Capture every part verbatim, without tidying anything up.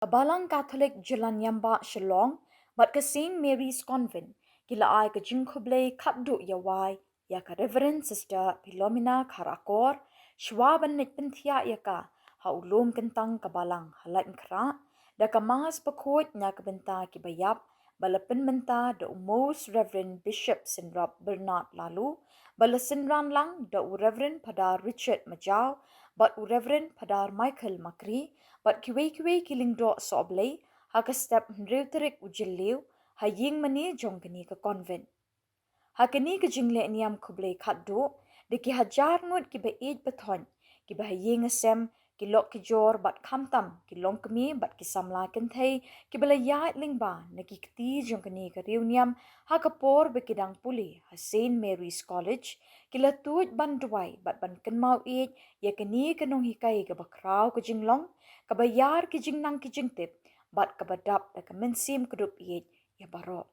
Ka Balang Katholik Jyllaniambah Shillong bad ka Saint Mary's Convent ki la ai ka jingkhublei khatduh ïa wai ïa ka Reverend Sister Philomena Kharakor, shwa ban leit pynthiah ïa ka ha u lum kyntang ka Balang ha Laitumkhrah, da ka Mass bakhuid na ka bynta ki ba ïap, ba la pynmynta da u Most Reverend Bishop Synrap Bernard Laloo, ba la synran lang da u Reverend Phadar Richard Majaw bad u Reverend Phadar Michael Makri bad kiwei kiwei ki lyngdoh sohblei, ha ka step hynriew tarik u Jylliew, ha ïing mane jong kane ka convent. Ha kane ka jingleh niam khublei khatduh, da ki hajar ngut ki ba ïeit ba thoiñ, ki ba ha ïing ha sem, ki lok ki jor bad khamtam ki longkmie bad ki samla kynthei, ki ba la ïaid lyngba na ki kti jong kane ka riewniam, ha ka por ba ki dang pule ha Saint Mary's College, ki la tuid ban duwai bad ban kynmaw ïeit ïa kane ka nonghikai ka ba khraw ka jinglong, ka ba ïar ki jingnang ki jingtip, bad ka ba dap da ka mynsiem kdup ïeit ïa baroh.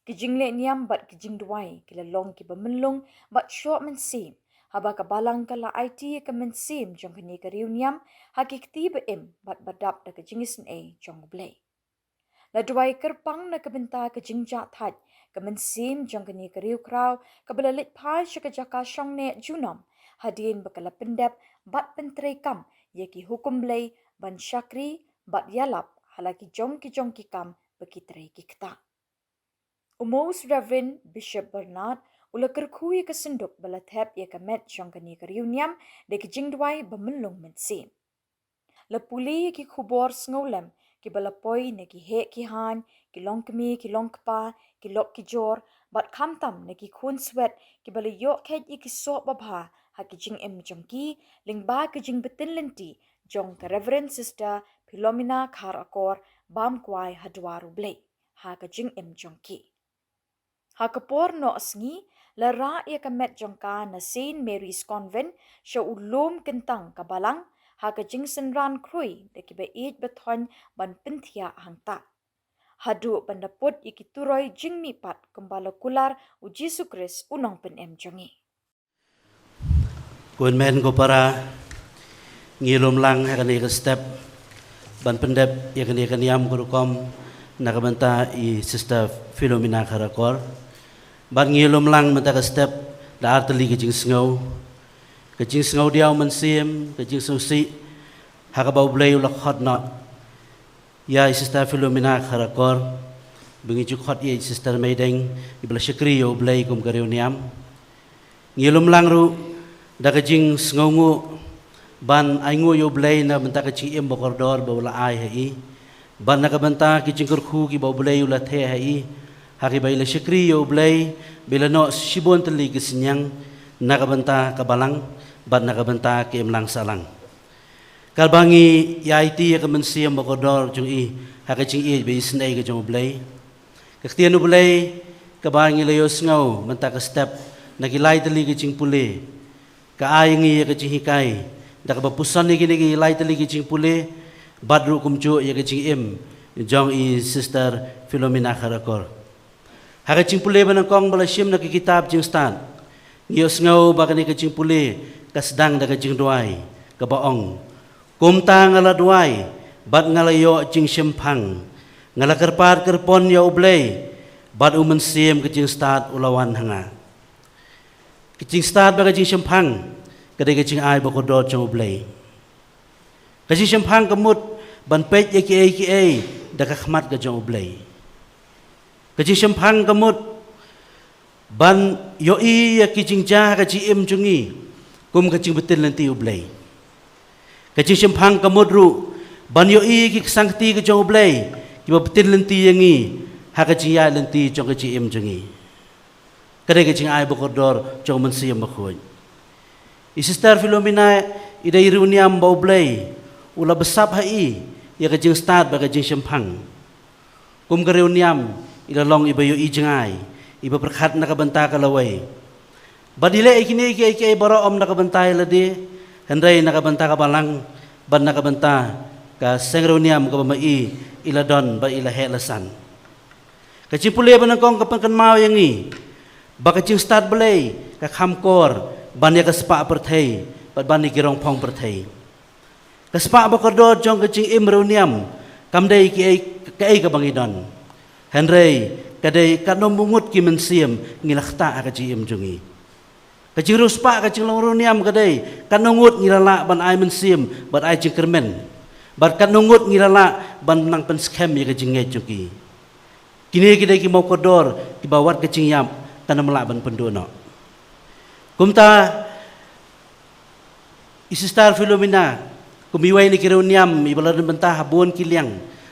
Ki jingleh niam bad ki jingduwai ki la long ki ba mynlung bad shoh mynsiem, haba ka Balang ka la aiti ïa ka mynsiem jong kane ka riewniam ha ki kti ba im bad ba dap da ka jingisynei jong U Blei. La duwai kyrpang na ka bynta ka jingjahthait, ka mynsiem jong kane ka riewkhraw, ka ba la leit phai sha ka jaka shongneh junom, hadien ba ka la pyndep bad pyntreikam ïa ki hukum Blei ban shakri bad ïalap ha la ki jong ki jong ki kam ba ki trei ki ktah. U Most Reverend Bishop Bernard u la kyrkhu ïa ka synduk ba la thep ïa ka met jong kane ka riewniam da ki jingduwai ba mynlung mynsiem. La pule ïa ki khubor sngewlem ki ba la poi na ki heh ki haiñ, ki longkmie ki longkpa, ki lok ki jor, bad khamtam na ki khun swet ki ba la ïoh kheit ïa ki soh babha ha ki jingim jong ki, lyngba ka jingbtin lynti jong ka Reverend Sister Philomena Kharakor, bam kwai ha dwar U Blei ha ka jingim jong ki. Ha ka por noh sngi, la rah ïa ka met jong ka na Saint Mary's Convent sha u lum kyntang ka Balang, ha ka jingsynran khrui da ki ba ïeit ba thoiñ ban pynthiah hangta, haduh ban da put ïa ki turoi jingmihpat kumba la kular U Jisu Khrist U Nongpynim jong ngi. Ko hynmen ko para, ngi lum lang ha kane ka step ban pyndep ïa kane ka niam ka rukom na ka bynta i Sister Philomena Kharakor. Bad ngi lum lang mynta ka step da ar tylli ka jingsngew. Ka jingsngew diaw mynsiem, ka jingsngewsih ha kaba U Blei u la khot noh ïa i Sister Philomena Kharakor, ba ngi ju khot ïa i Sister Meideng, i ba la shakri ïa U Blei kum ka riewniam. Ngi lum lang ruh da ka jingsngewnguh ban ainguh ïa U Blei na bynta ka jingim ba kordor ba u la ai ha i, bad na ka bynta ki jingkyrkhu ki ba U Blei u la theh ha i, ha ki ba i la shakri ïa U Blei, ba i la noh shibun tylli ki synñiang na ka bynta ka Balang bad na ka bynta ka imlang sahlang. Katba ngi ïa aiti ïa ka mynsiem ba kordor jong i ha ka jingïeit ba isynei ka jong U Blei, ka ktien U Blei kaba ngi la ïohsngew mynta ka step na ki lai tylli ki jingpule, ka ai ngi ïa ka jinghikai da kaba puson ïa kine ki lai tylli ki jingpule, bad ruh kumjuh ïa ka jingim jong i Sister Philomena Kharakor. Ha ka jingpule ba nyngkong ba la shim na ka kitab Jingstad, ngi ïohsngew ba kane ka jingpule ka sdang da ka jingduwai kaba ong: Kumta nga la duwai bad nga la ïoh jingshemphang, nga la kyrpad kyrpon ïa U Blei, bad U Mynsiem ka jingstad u la wan ha nga. Ka jingstad bad ka jingshemphang ka dei ka jingai ba kordor jong U Blei. Ka jingshemphang ka mut ban peit ïa kiei kiei da ka khmat ka jong U Blei. Ka jingshemphang ka mut ban ïohi ïa ki jingjia ha ka jingim jong ngi kum ka jingbtin lynti U Blei. Ka jingshemphang ka mut ruh ban ïohi ïa ki ksangkti ka jong U Blei ki ba btin lynti ïa ngi ha ka jingïaid lynti jong ka jingim jong ngi. Ka dei ka jingai ba kordor jong U Mynsiem Bakhuid. I Sister Philomena i dei i riewniam ba U Blei u la bsap ha i ïa ka jingstad bad ka jingshemphang. Kum ka riewniam, i la long i ba ïohi jngai, i ba pyrkhat na ka bynta ka lawei. Bad i leh ïa kine kiei kiei baroh ym na ka bynta ïa lade, hynrei na ka bynta ka Balang bad na ka bynta ka seng riewniam kaba ma i i la don bad i la heh la san. Ka jingpule ba nyngkong ka pynkynmaw ïa ngi ba ka jingstad Blei ka kham kor ban ïa ka spah pyrthei bad ban ïa ki rongphong pyrthei. Ka spah ba kordor jong ka jingim riewniam kam dei kiei, kaei kaba ngi don. Hynrei ka dei katno ngut ki mynsiem ngi la ktah ha ka jingim jong ngi. Ka jingriewspah ka jinglong riewniam ka dei katno ngut ngi la lah ban ai mynsiem, ban ai jingkyrmen, bad katno ngut ngi la lah ban nang pynskhem ïa ka jingngeit jong ki. Kine ki dei ki mawkordor kiba wat ka jingïap kan ym lah ban pynduh noh. Kumta, i Sister Philomena, kum iwei na ki riewniam iba la don bynta ha bun ki liang,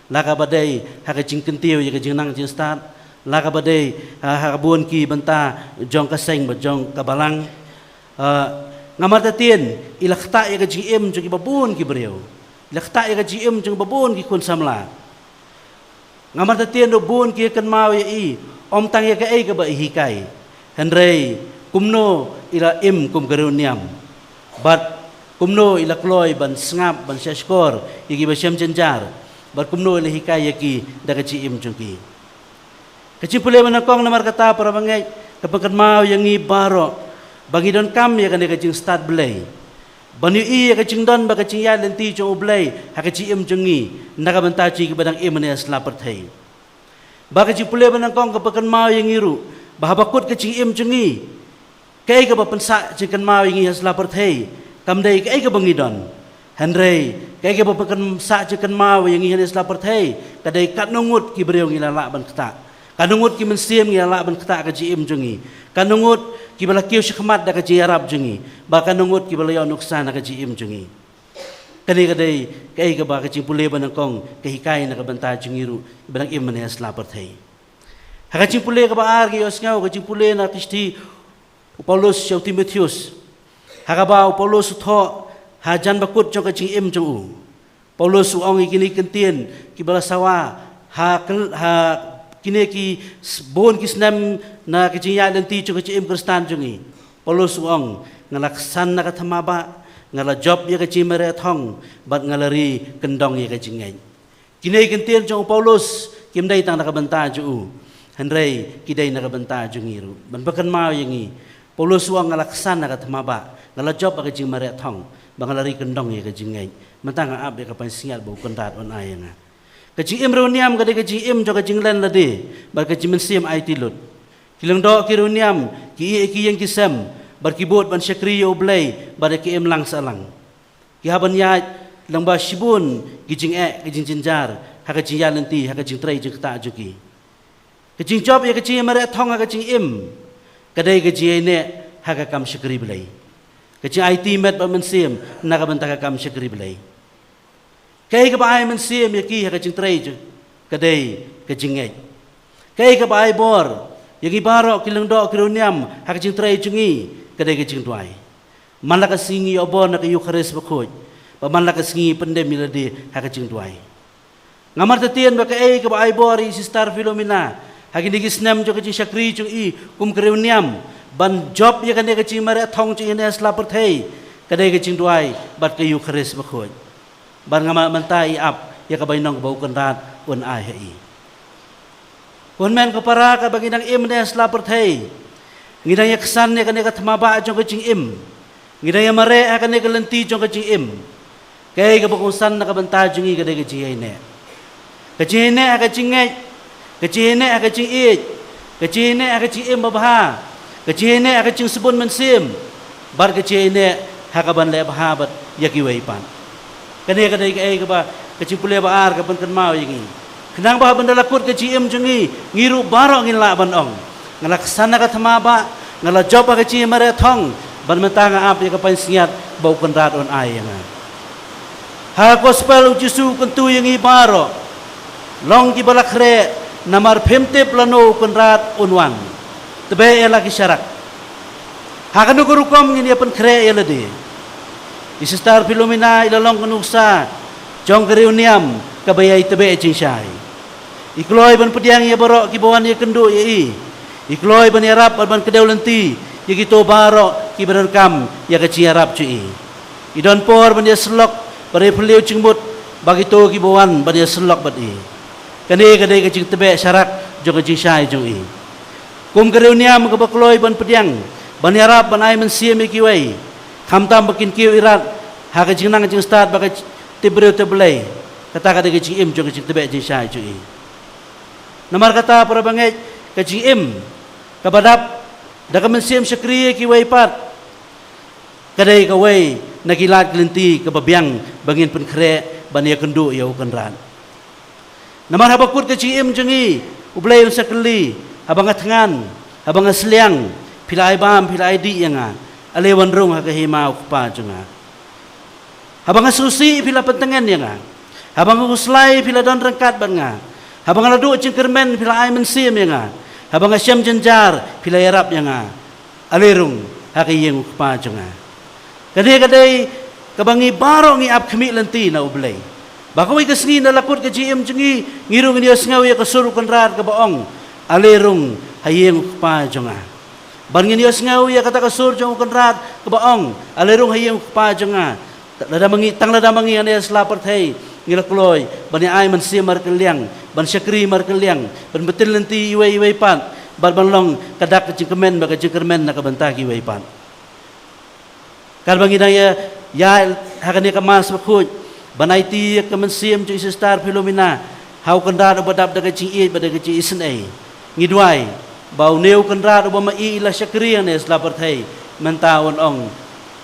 la kaba dei ha ka jingkyntiew ïa ka jingnang jingstad, la kaba dei ha, ha bun ki bynta jong ka seng bad jong ka balang. Ah, nga martatien i la ktah ïa ka jingim jong kiba bun ki briew. I la ktah ïa ka jingim jong kiba bun ki khun samla. Nga martatien ruh bun ki kynmaw ïa i, ym tang ïa kaei kaba i hikai, hynrei kumno i la im kum ka riewniam, bad kumno i la kloi ban sngap, ban shahshkor ïa kiba shem jynjar, bad kumno i la hikai ïa ki da ka jingim jong ki. Ka jingpule ba nyngkong namar kata, para bangeit, ka pynkynmaw ïa ngi baroh ba ngi donkam ïa kane ka jingstad Blei, ban ïohi ïa ka jingdon bad ka jingïaid lynti jong U Blei ha ka jingim jong ngi, na ka bynta jong kiba dang im ha ïa sla pyrthei. Bad ka jingpule ba nyngkong ka pynkynmaw ïa ngi ruh ba haba kut ka jingim jong ngi, kaei kaba pynsah jingkynmaw ïa ngi ha sla pyrthei kam dei kaei kaba ngi don, hynrei kaei kaba pynsah jingkynmaw ïa ngi ha sla pyrthei ka dei katno ngut ki briew ngi la lah ban ktah, katno ngut ki mynsiem ngi la lah ban ktah ha ka jingim jong ngi, katno ngut kiba la kiew shakhmat da ka jingïarap jong ngi, bad katno ngut kiba la ïoh nuksan ha ka jingim jong ngi. Kane ka dei kaei kaba ka jingpule ba nyngkong ka hikai na ka bynta jong ngi ruh ba dang im ha ïa sla pyrthei. Ha ka jingpule kaba ar ngi ïohsngew ka jingpule na ka shithi u Paulus sha u Timotheus, ha kaba u Paulus u thoh ha jan ba kut jong ka jingim jong u. Paulus u ong ïa kine ki ktien kiba la sawa ha, ha kine ki bun ki snem na ka jingïaid lynti jong ka jingim Khristan jong ngi. Paulus u ong, nga la ksan na ka thma bah, nga la jop ïa ka jingmareh thong, bad nga la ri kyndong ïa ka jingngeit. Kine ki ktien jong u Paulus kim dei tang na ka bynta jong u, hynrei ki dei na ka bynta jong ngi ruh. Ban pynkynmaw ïa ngi, Paulus u ong nga la ksan na ka thma bah, nga la jop ïa ka jingmareh thong, bad nga la ri kyndong ïa ka jingngeit. Mynta nga ap ïa ka pansngiat ba u Kynrad un ai ïa nga. Ka jingim riewniam ka dei ka jingim jong ka jinglen lade bad ka jingmynsiem aiti lut. Ki lyngdoh ki riewniam ki ïeh ïa ki ïing ki sem bad ki bud ban shakri ïa U Blei bad ïa ki imlang sahlang. Ki hap ban ïaid lyngba shibun ki jingeh, ki jingjynjar ha ka jingïaid lynti, ha ka jingtrei jingktah jong ki. Ka jingjop ïa ka jingmareh thong ha ka jingim ka dei ka jingïaineh ha ka kam shakri Blei. Ka jingaiti met bad mynsiem na ka bynta ka kam shakri Blei. Kaei kaba ai mynsiem ïa ki ha ka jingtrei jong, ka dei ka jingngeit. Kaei kaba ai bor ïa ngi baroh ki lyngdoh ki riewniam ha ka jingtrei jong ngi, ka dei ka jingduwai. Man la ka sngi ngi ïoh bor na ka Eukharist bakhuid, bad man la ka sngi pyndem ïa lade ha ka jingduwai. Nga martatien ba kaei kaba ai bor ïa i Sister Philomena ha kine ki snem jong ka jingshakri jong i kum ka riewniam, ban jop ïa kane ka jingmareh thong jong i ha ïa sla pyrthei, ka dei ka jingduwai bad ka Eukharist bakhuid. Bad nga mad mynta i ap ïa ka bainong kaba u Kynrad un ai ha i. Ko hynmen ko para, kaba ngi dang im ha ïa sla pyrthei, ngi dang ïa ksan ïa kane ka thma bah jong ka jingim. Ngi dang ïa mareh ha kane ka lynti jong ka jingim. Kaei kaba kongsan na ka bynta jong ngi ka dei ka jingïaineh. Ka jingïaineh ha ka jingngeit, ka jingïaineh ha ka jingïeit, ka jingïaineh ha ka jingim babha, ka jingïaineh ha ka jingsbun mynsiem, bad ka jingïaineh ha kaban leh bha bad ïa kiwei pat. Kane ka dei kaei kaba ka jingpule ba ar ka pynkynmaw ïa ngi. Khnang ba haba ynda la kut ka jingim jong ngi, ngi ruh baroh ngin lah ban ong, nga la ksan na ka thma bah, nga la jop ha ka jingmareh thong, bad mynta nga ap ïa ka pansngiat ba u Kynrad un ai ïa nga. Ha ka gospel u Jisu u kyntu ïa ngi baroh, long kiba la khreh, namar phim tip lano u Kynrad un wan. Tbeh ïa la ki sharak. Ha kano ka rukom ngin ïa pynkhreh ïa lade? I Sister Philomena i la long ka nuksa jong ka riewniam kaba ïai tbeh jingshai. I kloi ban pdiang ïa baroh kiba wan ïakynduh ïa i. I kloi ban ïarap bad ban kdew lynti ïa kito baroh kiba donkam ïa ka jingïarap jong i. I don por ban ïasyllok bad ïaphylliew jingmut bad kito kiba wan ban ïasyllok bad i. Kane ka dei ka jingtbeh sharak jong ka jingshai jong i. Kum ka riewniam kaba kloi ban pdiang, ban ïarap, ban ai mynsiem ïa kiwei, khamtam ba kin kiew irat ha ka jingnang jingstad bad ka, Te briew te Blei, kata ka dei ka jingim jong ka jingtbeh jingshai jong i. Namar kata para bangeit, ka jingim kaba dap da ka mynsiem shakri ïa kiwei pat, ka dei kawei na ki lad ki lynti kaba biang ba ngin pynkhreh ban ïakynduh ïa u Kynrad. Namar haba kut ka jingim jong ngi, U Blei un sa kylli, haba nga thngan, haba nga sliang, phi la ai bam, phi la ai dih ïa nga, ale wan rung ha ka hima u Kpa jong nga. Haba nga sngewsih phi la pyntngen ïa nga. Haba nga khuslai phi la don ryngkat bad nga. Haba nga la duh jingkyrmen phi la ai mynsiem ïa nga. Haba nga shem jynjar phi la ïarap ïa nga. Ale rung ha ka ïing u Kpa jong nga. Kane ka dei kaba ngi baroh ngi ap khmih lynti na U Blei. Ba kawei ka sngi na la kut ka jingim jong ngi, ngi rung ngin ïohsngew ïa ka sur u Kynrad kaba ong, ale rung ha ïing u Kpa jong nga. Ban ngin ïohsngew ïa kata ka sur jong u Kynrad kaba ong, ale rung ha ïing u Kpa jong nga. Lada ma ngi, tang lada ma ngi hangne ha sla pyrthei ngi la kloi ban ïa ai mynsiem markylliang, ban shakri markylliang, ban btin lynti iwei iwei pat, bad ban long ka dak ka jingkmen bad ka jingkyrmen na ka bynta kiwei pat. Katba ngi dang ïa, ïa ha kane ka Mass Bakhuid ban aiti ïa ka mynsiem jong i Sister Philomena ha u Kynrad uba dap da ka jingïeit bad da ka jingisynei. Ngi duwai ba une u Kynrad uba ma i i la shakri hangne ha sla pyrthei, mynta un ong,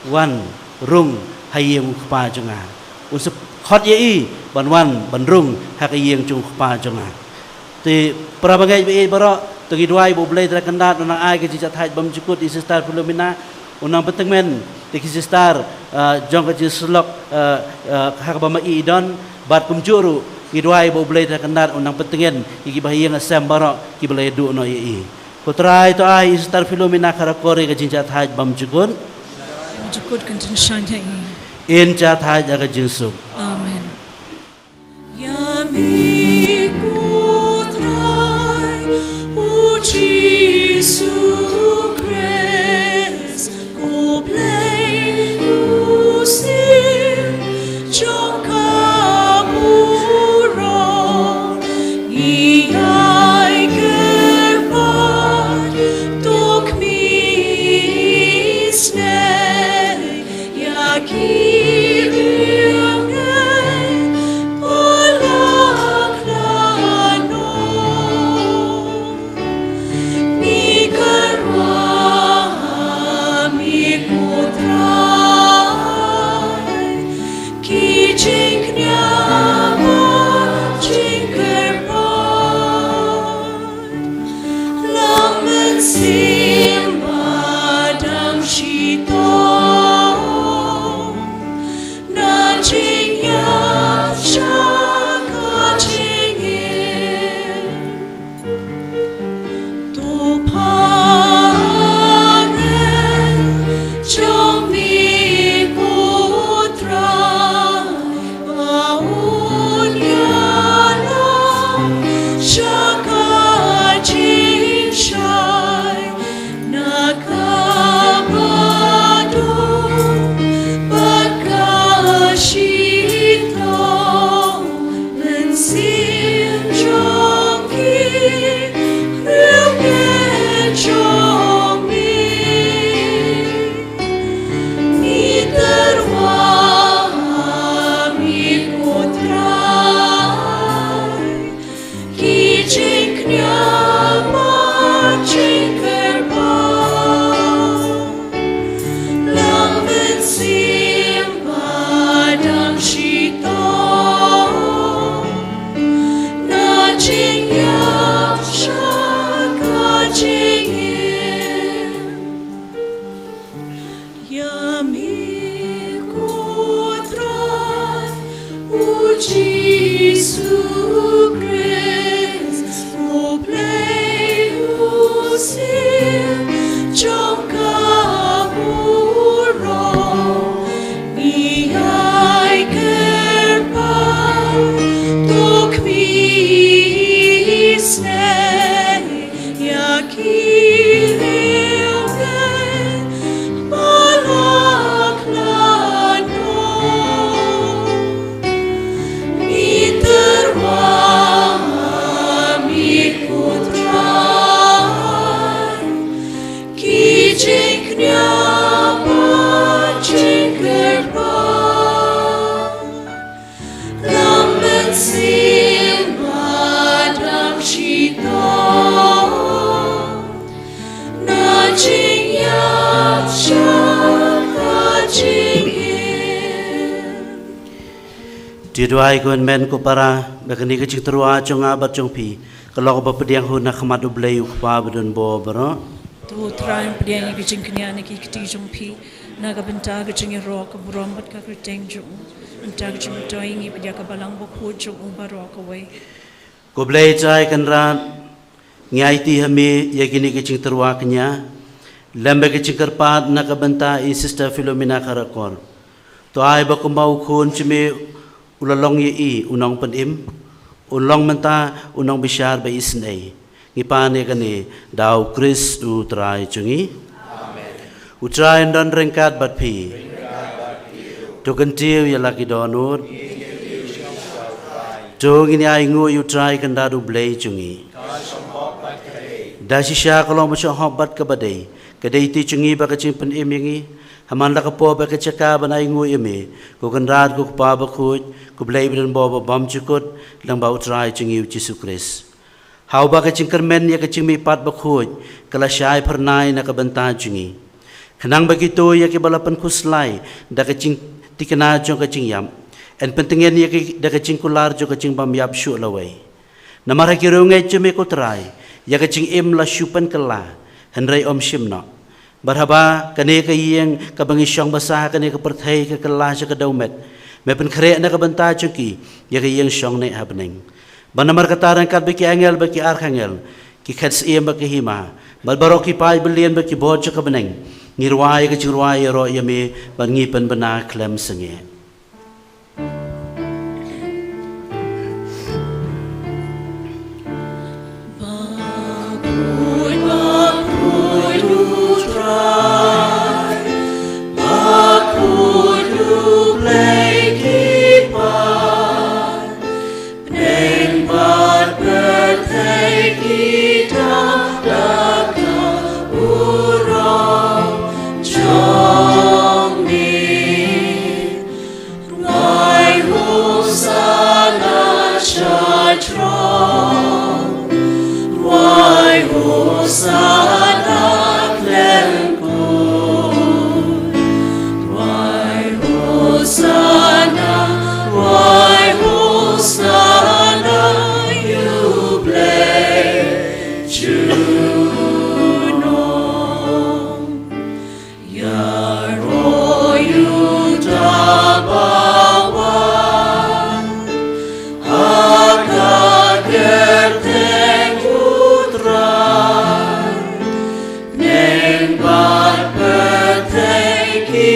wan rung ha ïing u Kpa jong nga. Un sa khot ïa i ban wan ban rung ha ka ïing jong u Kpa jong nga. Te para bangeit ba ïeit baroh, to ngi duwai ba U Blei Trai Kynrad un nang ai ka jingjahthait bymjukut ïa i Sister Philomena, un nang pyntngen ïa ki sister, ah, jong ka jingsyllok, ah, ah, ha kaba ma i i don, bad kumjuh ruh ngi duwai ba U Blei Trai Kynrad un nang pyntngen ïa ki bahaïing hasem baroh kiba la ïaduh noh ïa i. Ko Trai to ai ïa i Sister Philomena Kharkor ïa ka jingjahthait bymjukut. Bymjukut kan tyngshaiñ ha i. In jahthait ha ka jingsuk. Amen. Ïa me ko Trai, u Jisu Khrist, ko Blei u Syiem jong ka burom, ngi ïai kyrpad, to khmih isynei ïa ki briew ne Phi duwai ko hynmen ko para ba kane ka jingtyrwa jong nga bad jong phi ka long kaba pdiang hun na khmat U Blei U Kpa badonbor baroh. To Trai, pdiang ïa ka jingkñia na ki kti jong phi na ka bynta ka jingïaroh, ka burom bad ka kyrteng jong u. Bynta ka jingmyntoi ngi pdiang ka Balang Bakhuid jong u baroh kawei. Ko Blei Trai Kynrad, ngi aiti ha me ïa kine ki jingtyrwa kñia lem bad ki jingkyrpad na ka bynta i Sister Philomena Kharakor. To ai ba kumba u khun jong me u la long ïa i u nongpynim, un long mynta u nongbishar ba isynei. Ngi pan ïa kane da U Khrist U Trai jong ngi. Amen. U Trai un don ryngkat bad phi. To kyntiew ïa la ki dohnud. To ngin ïa ainguh ïa U Trai Kynrad U Blei jong ngi. Da shisha ka long ba shong hok bad kaba dei. Ka dei ti jong ngi ba ka jingpynim ïa ngi. Ha man la ka por bad ka jaka ban ainguh ïa me, ko Kynrad, ko Kpa Bakhuid, ko Blei badonbor babymjukut, lyngba U Trai jong ngi U Jisu Khrist. Ha uba ka jingkyrmen ïa ka jingmihpat bakhuid ka la shai phyrnai na ka bynta jong ngi, khnang ba kito ïa kiba la pynkhuslai da ka jingthikna jong ka jingïap yn pyntngen ïa ki da ka jingkular jong ka jingbymïap shuh lawei. Namar ha ki riewngeit jong me ko Trai, ïa ka jingim la shu pynkylla, hynrei ym shim noh. Bad haba kane ka ïing kaba ngi shong basa ha kane ka pyrthei ka kylla sha ka dewmet, me pynkhreh na ka bynta jong ki ïa ka ïing shongneh ha bneng. Bad namar kata ryngkat bad ki angel bad ki archangel, ki khet syiem bad ki hima, bad baroh ki paid byllian bad ki bor jong ka bneng, ngi rwai ïa ka jingrwai ïaroh ïa me bad ngi pynbna khlem sangeh. Rwai Hosanna sha jrong. Rwai Hosanna khlem kut. Rwai Hosanna, rwai Hosanna ïa U Blei junom. Ïaroh ïa uta uba wan ha ka kyrteng U Trai. Neng bad pyrthei ki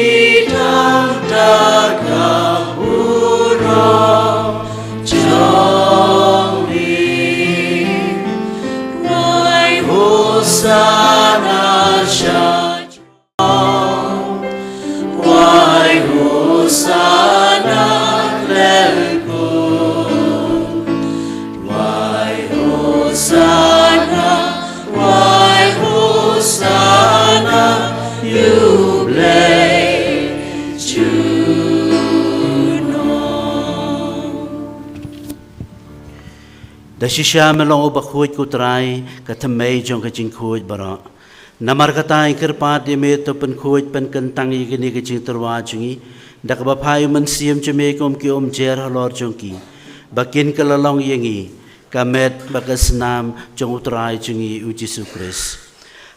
dang da ka burom jong me. Rwai Hosanna sha Rwai Hosanna khlem kut. Rwai Hosanna, rwai Hosanna ïa U Blei junom. Da shisha me long uba khuid ko Trai, ka thymmei jong ka jingkhuid baroh. Namar kata ngi kyrpad ïa me to pynkhuid pynkyntang ïa kine ki jingtyrwa jong ngi da kaba phai U Mynsiem jong me kum ki umjer halor jong ki, ba kin kylla long ïa ngi ka met bad ka snam jong U Trai jong ngi U Jisu Khrist.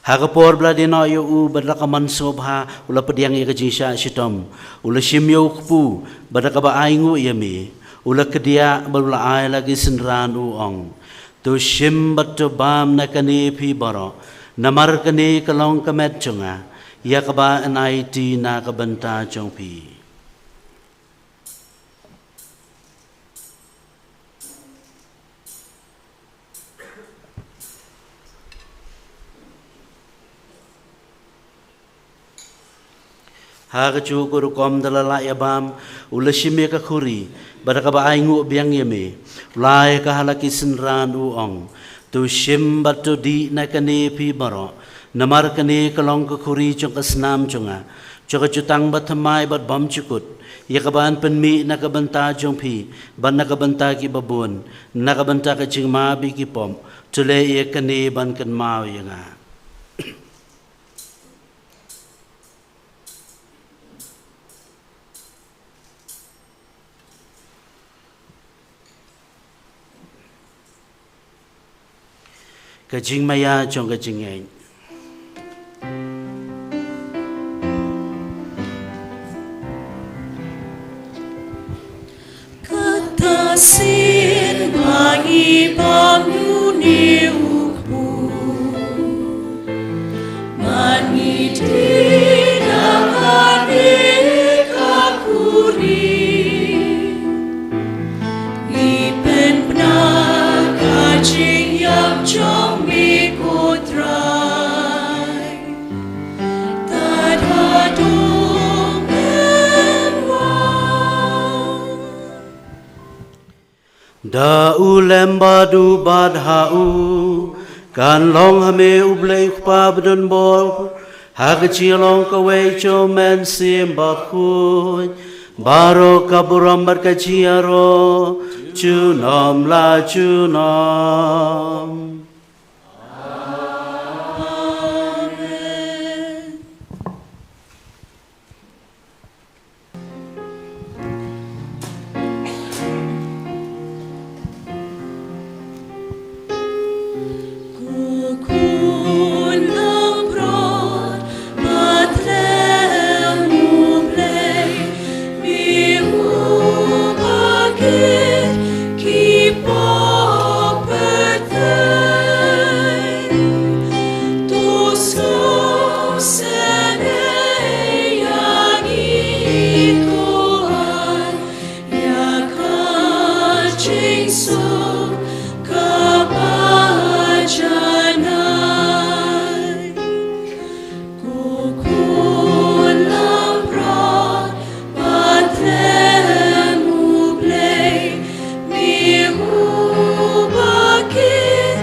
Ha ka por ba la die noh ïa u bad la ka mon sngewbha u la pdiang ïa ka jingshah shitom, u la shim ïa u kpu bad da kaba ainguh ïa me u la kdiah bad u la ai la ki synran, u ong: To shim bad to bam na kane phi baroh, namar kane ka long ka met jong nga, ïa kaba yn aiti na ka bynta jong phi. Ha kajuh ka rukom da la lah ïa bam, u la shim ïa ka khuri bad da kaba ainguh biang ïa me, u la ai ka ha la ki synran, u ong: To shim bad to dih na kane phi baroh, namar kane ka long ka khuri jong ka snam jong nga, jong ka jutang bathymmai bad bymjukut, ïa kaba yn pynmih na ka bynta jong phi bad na ka bynta ki babun, na ka bynta ka jingmap ïa ki pop. To leh ïa kane ban kynmaw ïa nga. Ka jingmaïa jong ka jingngeit. Kata sien ba ngi bam ïa une u kpu, ba ngi tied ïa kane ka kurim, ngi pynbna ka jingïap jong me ko Trai. Tad haduh mynwan. Da u lem bad u bad ha u, kan long ha me u Blei u Kpa badonbor, ha ka jinglong kawei jong u Mynsiem Bakhuid, baroh ka burom bad ka jingïaroh, junom la junom. Ko khun langbrot, Bethlehem u Blei, me uba kit ki pop pyrthei. To sngewsynei ïa ngi, to ai ïa ka jingsuk kaba janai. Ko khun langbrot, Bethlehem u Blei, me uba kit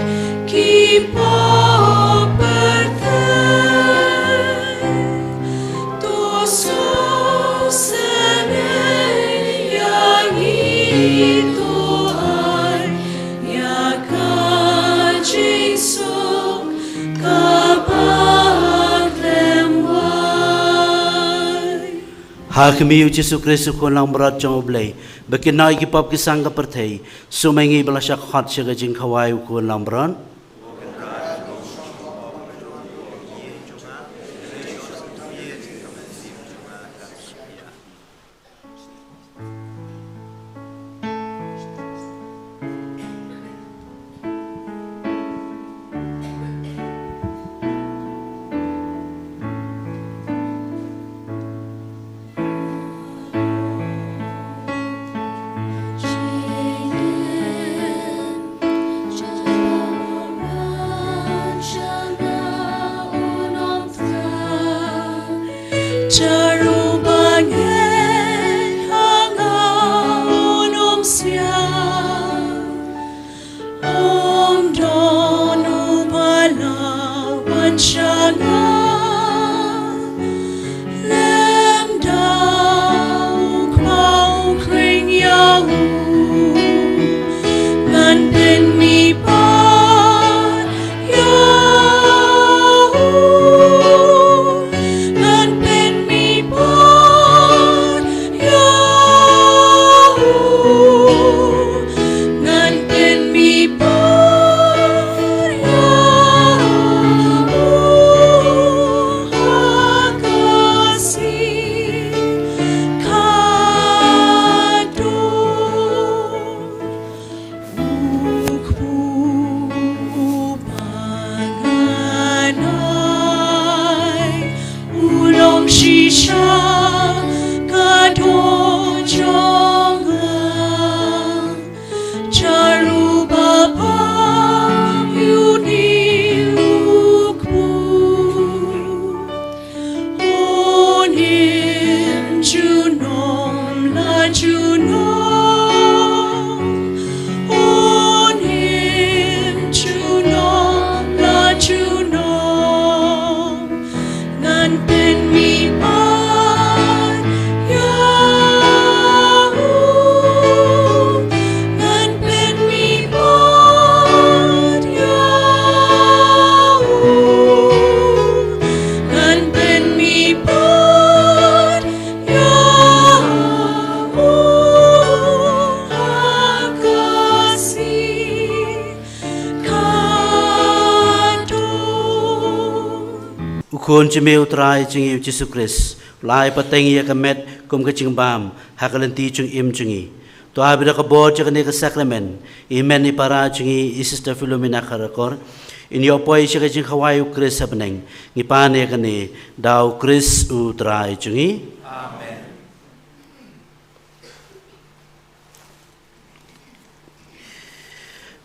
ki pop pyrthei. To sngewsynei ïa ngi, to ai ïa ka jingsuk kaba khlem wai. Ha khmih, U Jisu Khrist u Khun langbrot jong U Blei, ba kynnoh ïa ki pop ki sang ka pyrthei, sumar ïa ngi ba la shah khot sha ka jingkhawai u Khun langbrot. Jaru ba ngeit ha nga un ym siang, ym don uba la wan sha nga. Lymda u Kpa u khring ïa u, ngan pynmih pat ïa u, ngan pynmih pat ïa u, ngan pynmih pat ïa u ha ka sngi kaba kut. U kpu ba ngan ai, u long shisha ka doh jong nga. Jaru ba Khun jong me u Trai jong ngi u Jisu Khrist, u la ai pateng ïa ka met kum ka jingbam ha ka lynti jong im jong ngi. To ai ba da ka bor jong kane ka sakramen, i hynmen i para jong ngi i Sister Philomena Kharakor in ïoh poi sha ka jingkhawai u Khrist ha bneng. Ngi pan ïa kane da u Khrist u Trai jong ngi. Amen.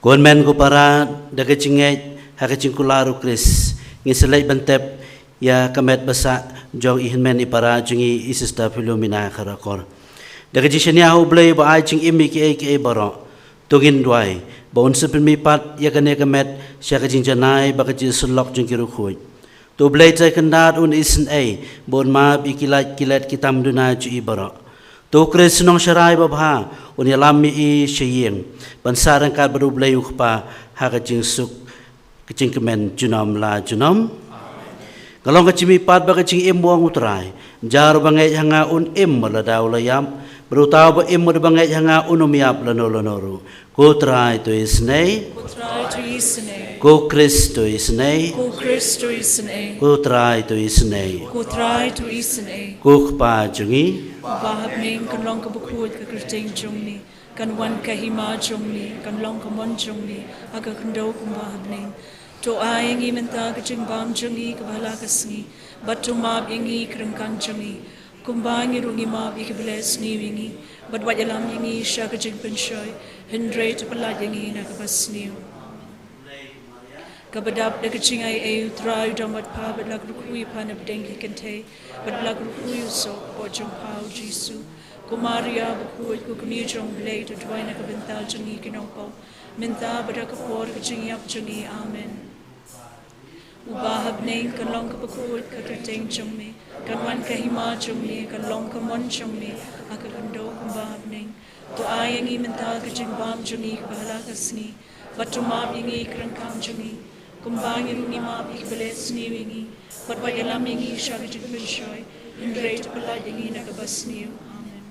Ko hynmen ko para, da ka jingngeit ha ka jingkular u Khrist, ngin sa leit ban tep ïa ka met basa jong i hynmen i para jong ngi i Sister Philomena Kharakor. Da ka jingshaniah ha u Blei ba ai jingim ïa kiei kiei baroh, to ngin duwai ba un sa pynmih pat ïa kane ka met sha ka jingjanai bad ka jingïasyllok jong ki riewkhuid. To u Blei Trai Kynrad un isynei ba un map ïa ki lait ki let ki tam duna jong i baroh. To u Khrist u nongsharai babha un ïalam ïa i sha ïing ban sah ryngkat bad u Blei u Kpa ha ka jingsuk ka jingkmen junom la junom. Ka long ka jingmihpat bad ka jingim u ong u Trai, jar uba ngeit ha nga un im mut lada u la ïap, bad uta uba im mut uba ngeit ha nga un ym ïap lano lano ruh. Ko Trai to isynei. Ko Trai to isynei. Ko Khrist to isynei. Ko Khrist to isynei. Ko Trai to isynei. Ko Trai to isynei. Ko Kpa jong ngi. Uba ha bneng, kan long kaba khuid ka kyrteng jong me. Kan wan ka hima jong me, kan long ka mon jong me ha ka khyndew kumba ha bneng. To ai ïa ngi mynta ka jingbam jong ngi kaba ha la ka sngi, bad to map ïa ngi ki ryngkang jong ngi, kumba ngi ruh ngi map ïa kiba leh sniew ïa ngi, bad wat ïalam ïa ngi sha ka jingpynshoi, hynrei to pyllait ïa ngi na kaba sniew. Kaba dap da ka jingaiei, u Trai u dang bad pha, bad la kyrkhu ïa pha na pdeng ki kynthei, bad la kyrkhu ïa u soh hapoh jong pha u Jisu. Ko Maria bakhuid, ko kmie jong u Blei, to duwai na ka bynta jong ngi ki nongpop, mynta bad ha ka por ka jingïap jong ngi. Amen. Uba ha bneng, kan long kaba khuid ka kyrteng jong me, kan wan ka hima jong me, kan long ka mon jong me ha ka khyndew kumba ha bneng. To ai ïa ngi mynta ka jingbam jong ngi kaba ha la ka sngi, bad to map ïa ngi ki ryngkang jong ngi, kumba ngi ruh ngi map ïa kiba leh sniew ïa ngi, bad wat ïalam ïa ngi sha ka jingpynshoi, hynrei to pyllait ïa ngi na kaba sniew. Amen.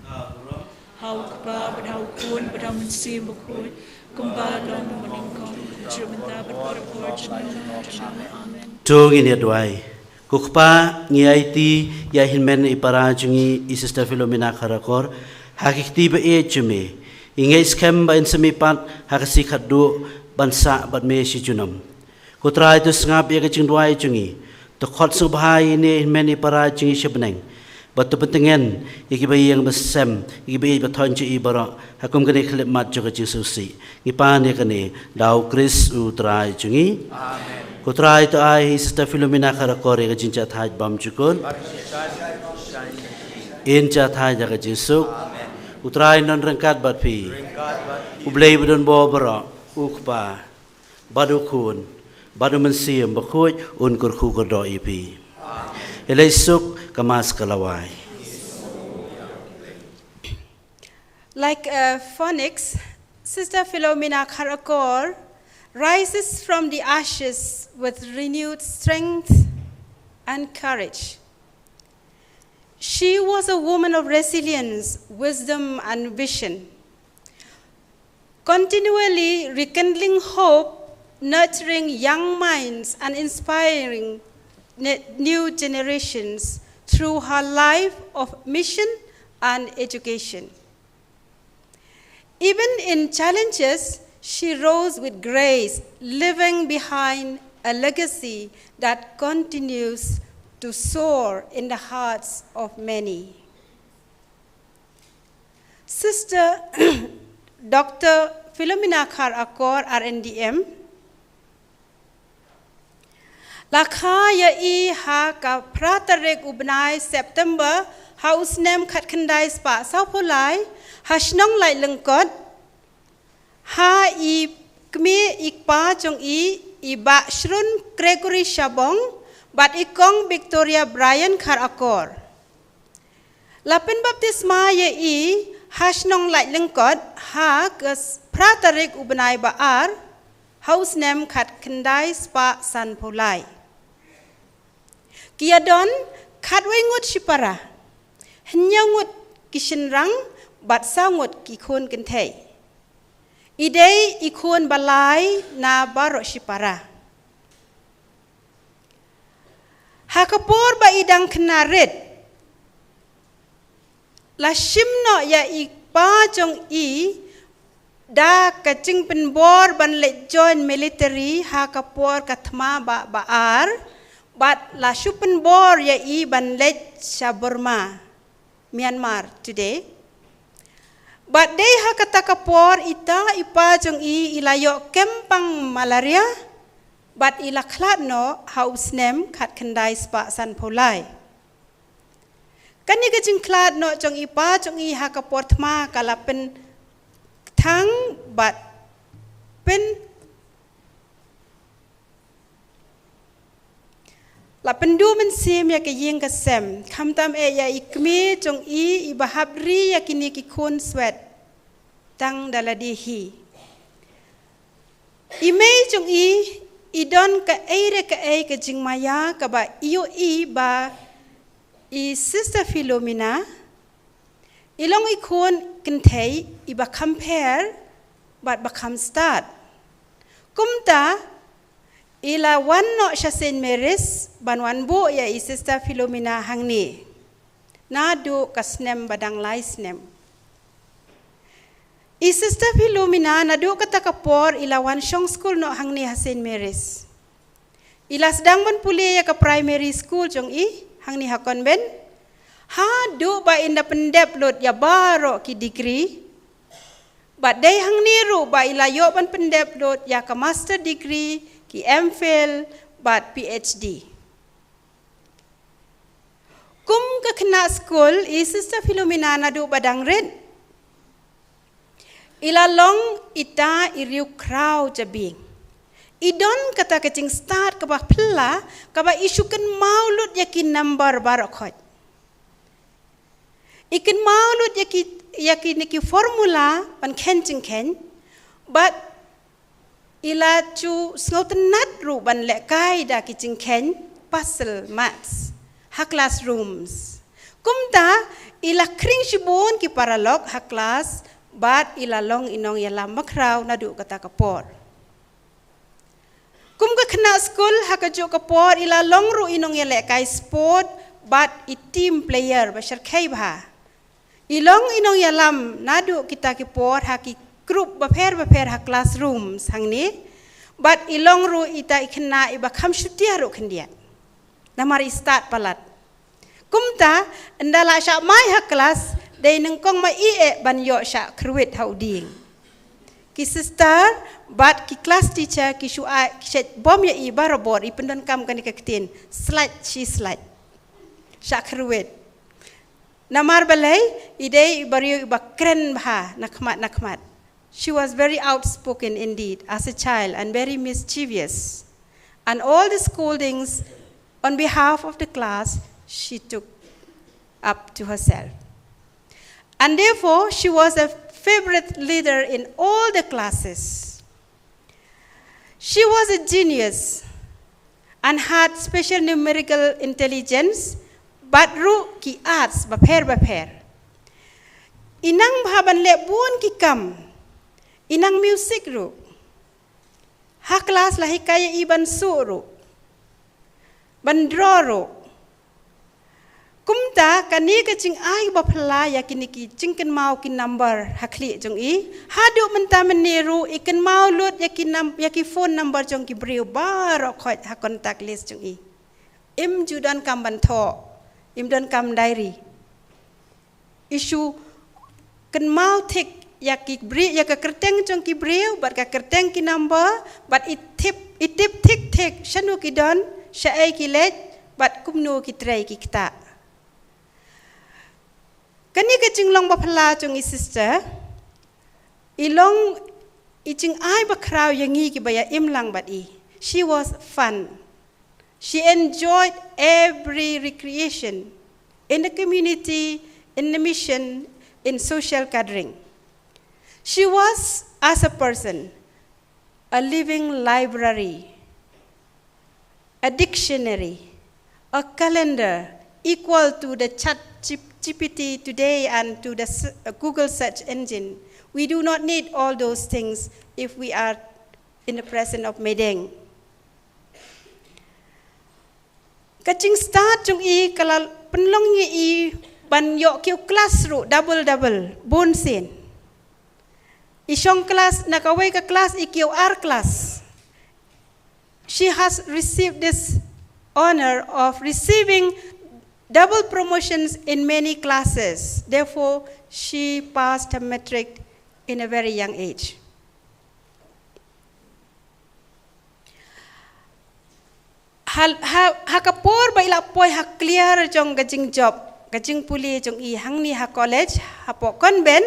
Ha u Kpa, bad ha u Khun, bad ha u Mynsiem Bakhuid, kumba long mynnyngkong, kumjuh mynta, bad baroh por jong ngi. Amen. To ngin ïa duwai. Ko Kpa, ngi aiti ïa i hynmen i para jong ngi i Sister Philomena Kharakor ha ki kti ba ïeit jong me. Ngi ngeit skhem ba in sa mihpat ha ka sngi khatduh ban sah bad me shi junom. Ko Trai, to sngap ïa ka jingduwai jong ngi. To khot sngewbha ïa ine i hynmen i para jong ngi sha bneng. Bad to pyntngen ïa kiba ïeng ba sem, ïa kiba ïeit ba thoh jong i baroh ha kum kane ka khyllipmat jong ka jingsngewsih. Ngi pan ïa kane da u Khrist u Trai jong ngi. Amen. Ko Trai to ai ïa i Sister Philomena Kharakor ïa ka jingjahthait bymjukut. In jahthait ha ka jingsuk. Amen. U Trai un don ryngkat bad phi. Ryngkat bad phi. U Blei badonbor baroh, u Kpa, bad u Khun, bad u Mynsiem Bakhuid, un kyrkhu kyrdoh ïa phi. Amen. Ïaleit suk, ka Mass ka la wai. Like a phoenix, Sister Philomena Kharakor rises from the ashes with renewed strength and courage. She was a woman of resilience, wisdom, and vision, continually rekindling hope, nurturing young minds, and inspiring ne- new generations through her life of mission and education. Even in challenges, she rose with grace, leaving behind a legacy that continues to soar in the hearts of many. Sister Doctor Philomena Kharakor, R N D M, la kha ïa i ha ka phra tarik u bnai September ha u snem khatkhyndai spah sawphew lai ha shnong Laitlyngkot, ha i kmie i kpa jong i, i Bah Shrun Gregory Shabong, bad i Kong Victoria Brian Kharakor. La pynbaptisma ïa i ha shnong Laitlyngkot ha ka phra tarik u bnai ba ar ha u snem khatkhyndai spah sanphew lai. Ki ïadon khatwei ngut shipara, hynñiew ngut ki shynrang, bad saw ngut ki khun kynthei. I dei i khun ba lai na baroh shipara. Ha ka por ba i dang khynnah rit, la shim noh ïa i pa jong i da ka jingpynbor ban leit join military ha ka por ka thma ba, ba ar, bad la shu pynbor ïa i ban leit sha Burma, Myanmar today. Bad dei ha kata ka por ita i pa jong i i la ïoh kem pang malaria, bad i la khlad noh ha u snem khatkhyndai spah sanphew lai. Kane ka jingkhlad noh jong i pa jong i ha ka por thma ka la pynthang bad pyn la pynduh mynsiem ïa ka ïing ka sem, khamtam eh ïa i kmie jong i iba hap ri ïa kine ki khun swet tang da lade hi. I mei jong i i don kaei re kaei ka jingmaïa kaba i ïohi ba i Sister Philomena i long i khun kynthei iba kham pher bad ba kham stad. Kumta i la wan noh sha Saint Mary's ban wan buh ïa i Sister Philomena hangne naduh ka snem ba dang lai snem. I Sister Philomena naduh kata ka por i la wan shong skul noh hangne ha Saint Mary's. I la sdang ban pule ïa ka primary school jong i hangne ha convent, haduh ba in da pyndep lut ïa baroh ki degree. Bad dei hangne ruh ba i la ïoh ban pyndep lut ïa ka master degree, ki M Phil bad P H D. Kum ka khynnah skul i Sister Philomena naduh ba dang rit i la long ita i riewkhraw jabieng. I don kata ka jingstad kaba phylla kaba i shu kynmaw lut ïa ki number baroh khoit. I kynmaw lut ïa ki, ïa kine ki formula ban khein jingkhein, bad i la shu sngewtynnad ruh ban lehkai da ki jingkhein puzzle maths ha classrooms. Kumta i la khring shibun ki paralok ha class bad i la long i nongïalam bakhraw naduh kata ka por. Kum ka khynnah skul ha kajuh ka por i la long ruh i nongïalehkai sport bad i team player ba shyrkhei bha. I long i nongïalam naduh kita ki por ha ki group bapher bapher ha classrooms hangne. Bad i long ruh ita i khynnah iba kham shutia ruh khyndiat namar i stad palat. Kumta ynda la shah mai ha class dei nyngkong ma i eh ban ïoh shah kyrwit ha u dieng. Ki sister bad ki class teacher ki shu ai ki shet bom ïa i barabor, i pyndonkam kane ka ktien, slat shi slat. Shah kyrwit. Namar balei? I dei i briew iba kren bha na khmat na khmat. She was very outspoken indeed as a child and very mischievous. And all the scoldings on behalf of the class she took up to herself. And therefore, she was a favorite leader in all the classes. She was a genius and had special numerical intelligence, bad ruh ki arts bapher bapher. I nang bha ban leh bun ki kam, i nang music ruh. Ha class la hikai ïa i ban suh ruh, ban draw ruh. Kumta kane ka jingai ba phylla ïa kine ki jingkynmaw ki number ha khlieh jong i. Haduh mynta mynne ruh i kynmaw lut ïa ki num-, ïa ki phone number jong ki briew baroh khoit ha contact list jong i. Im ju donkam ban thoh, im donkam diary. I shu kynmaw thik ïa ki briew, ïa ka kyrteng jong ki briew bad ka kyrteng ki number, bad i tip, i tip thik thik shano ki don, shaei ki leit, bad kumno ki trei ki ktah. Kane ka jinglong ba phylla jong i sister i long i jingai bakhraw ïa ngi kiba ïa im lang bad i. She was fun. She enjoyed every recreation in the community, in the mission, in social gathering. She was, as a person, a living library, a dictionary, a calendar equal to the chat G P T today and to the s-, uh, Google search engine. We do not need all those things if we are in the presence of Meideng. Ka jingstad jong i ka la pynlong ïa i ban ïoh kiew klas ruh double double, bun sien. I shong klas, na kawei ka klas i kiew ar klas. She has received this honor of receiving double promotions in many classes. Therefore, she passed her matric in a very young age. Ha, ha, ha ka por ba i la poi ha kliar jong ka jingjop, ka jingpule jong i hangne ha college, hapoh convent,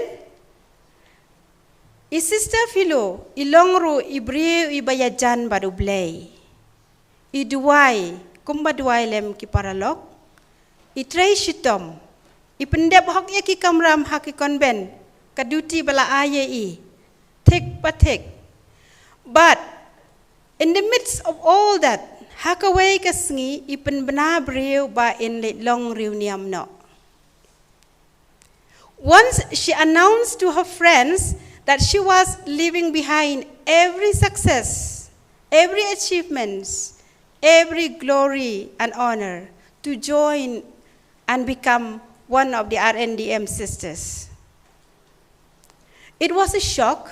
i Sister Philo i long ruh i briew iba ïajan bad U Blei. I duwai kumba duwai lem ki paralok. I trei shitom. I pyndep hok ïa ki kamram ha ki convent, ka duty ba la ai ïa i, thik pa thik. But in the midst of all that, ha kawei ka sngi i pynbna briew ba in leit long riewniam noh. Once she announced to her friends that she was leaving behind every success, every achievements, every glory and honor to join and become one of the R N D M sisters. It was a shock.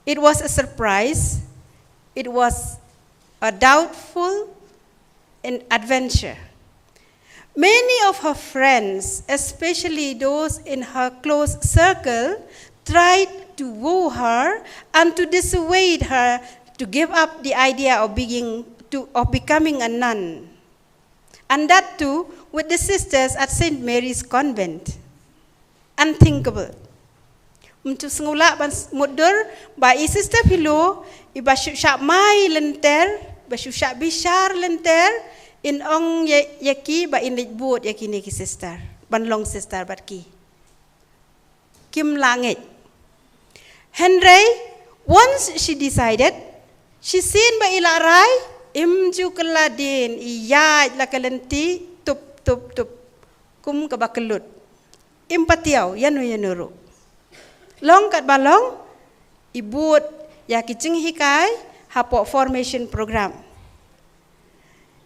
It was a surprise. It was a doubtful an adventure. Many of her friends, especially those in her close circle, tried to woo her and to dissuade her to give up the idea of being to, of becoming a nun. And that too with the sisters at Saint Mary's Convent. Unthinkable. Mynta sngewlah ban mutdur ba i Sister Philo iba shu shah mai lynter, ba shu shah bishar lynter, in ong ïa, ïa ki ba in leit bud ïa kine ki sister, ban long sister bad ki. Kim lah ngeit. Hynrei, once she decided, shisien ba i la rai, im ju kylla dien, i ïaid la ka lynti, tup, tup, tup. Kum kaba kyllut. Im patiaw ïano ïano ruh. Long katba long, i bud ïa ki jinghikai hapoh formation program.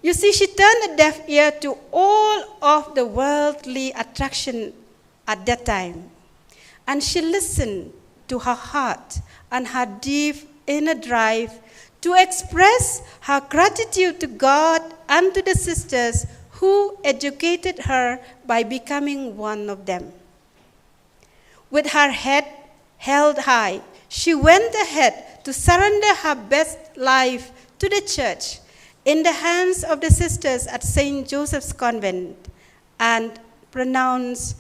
You see, she turned a deaf ear to all of the worldly attraction at that time. And she listened to her heart and her deep inner drive to express her gratitude to God and to the sisters who educated her by becoming one of them. With her head held high, she went ahead to surrender her best life to the church in the hands of the sisters at Saint Joseph's Convent and pronounce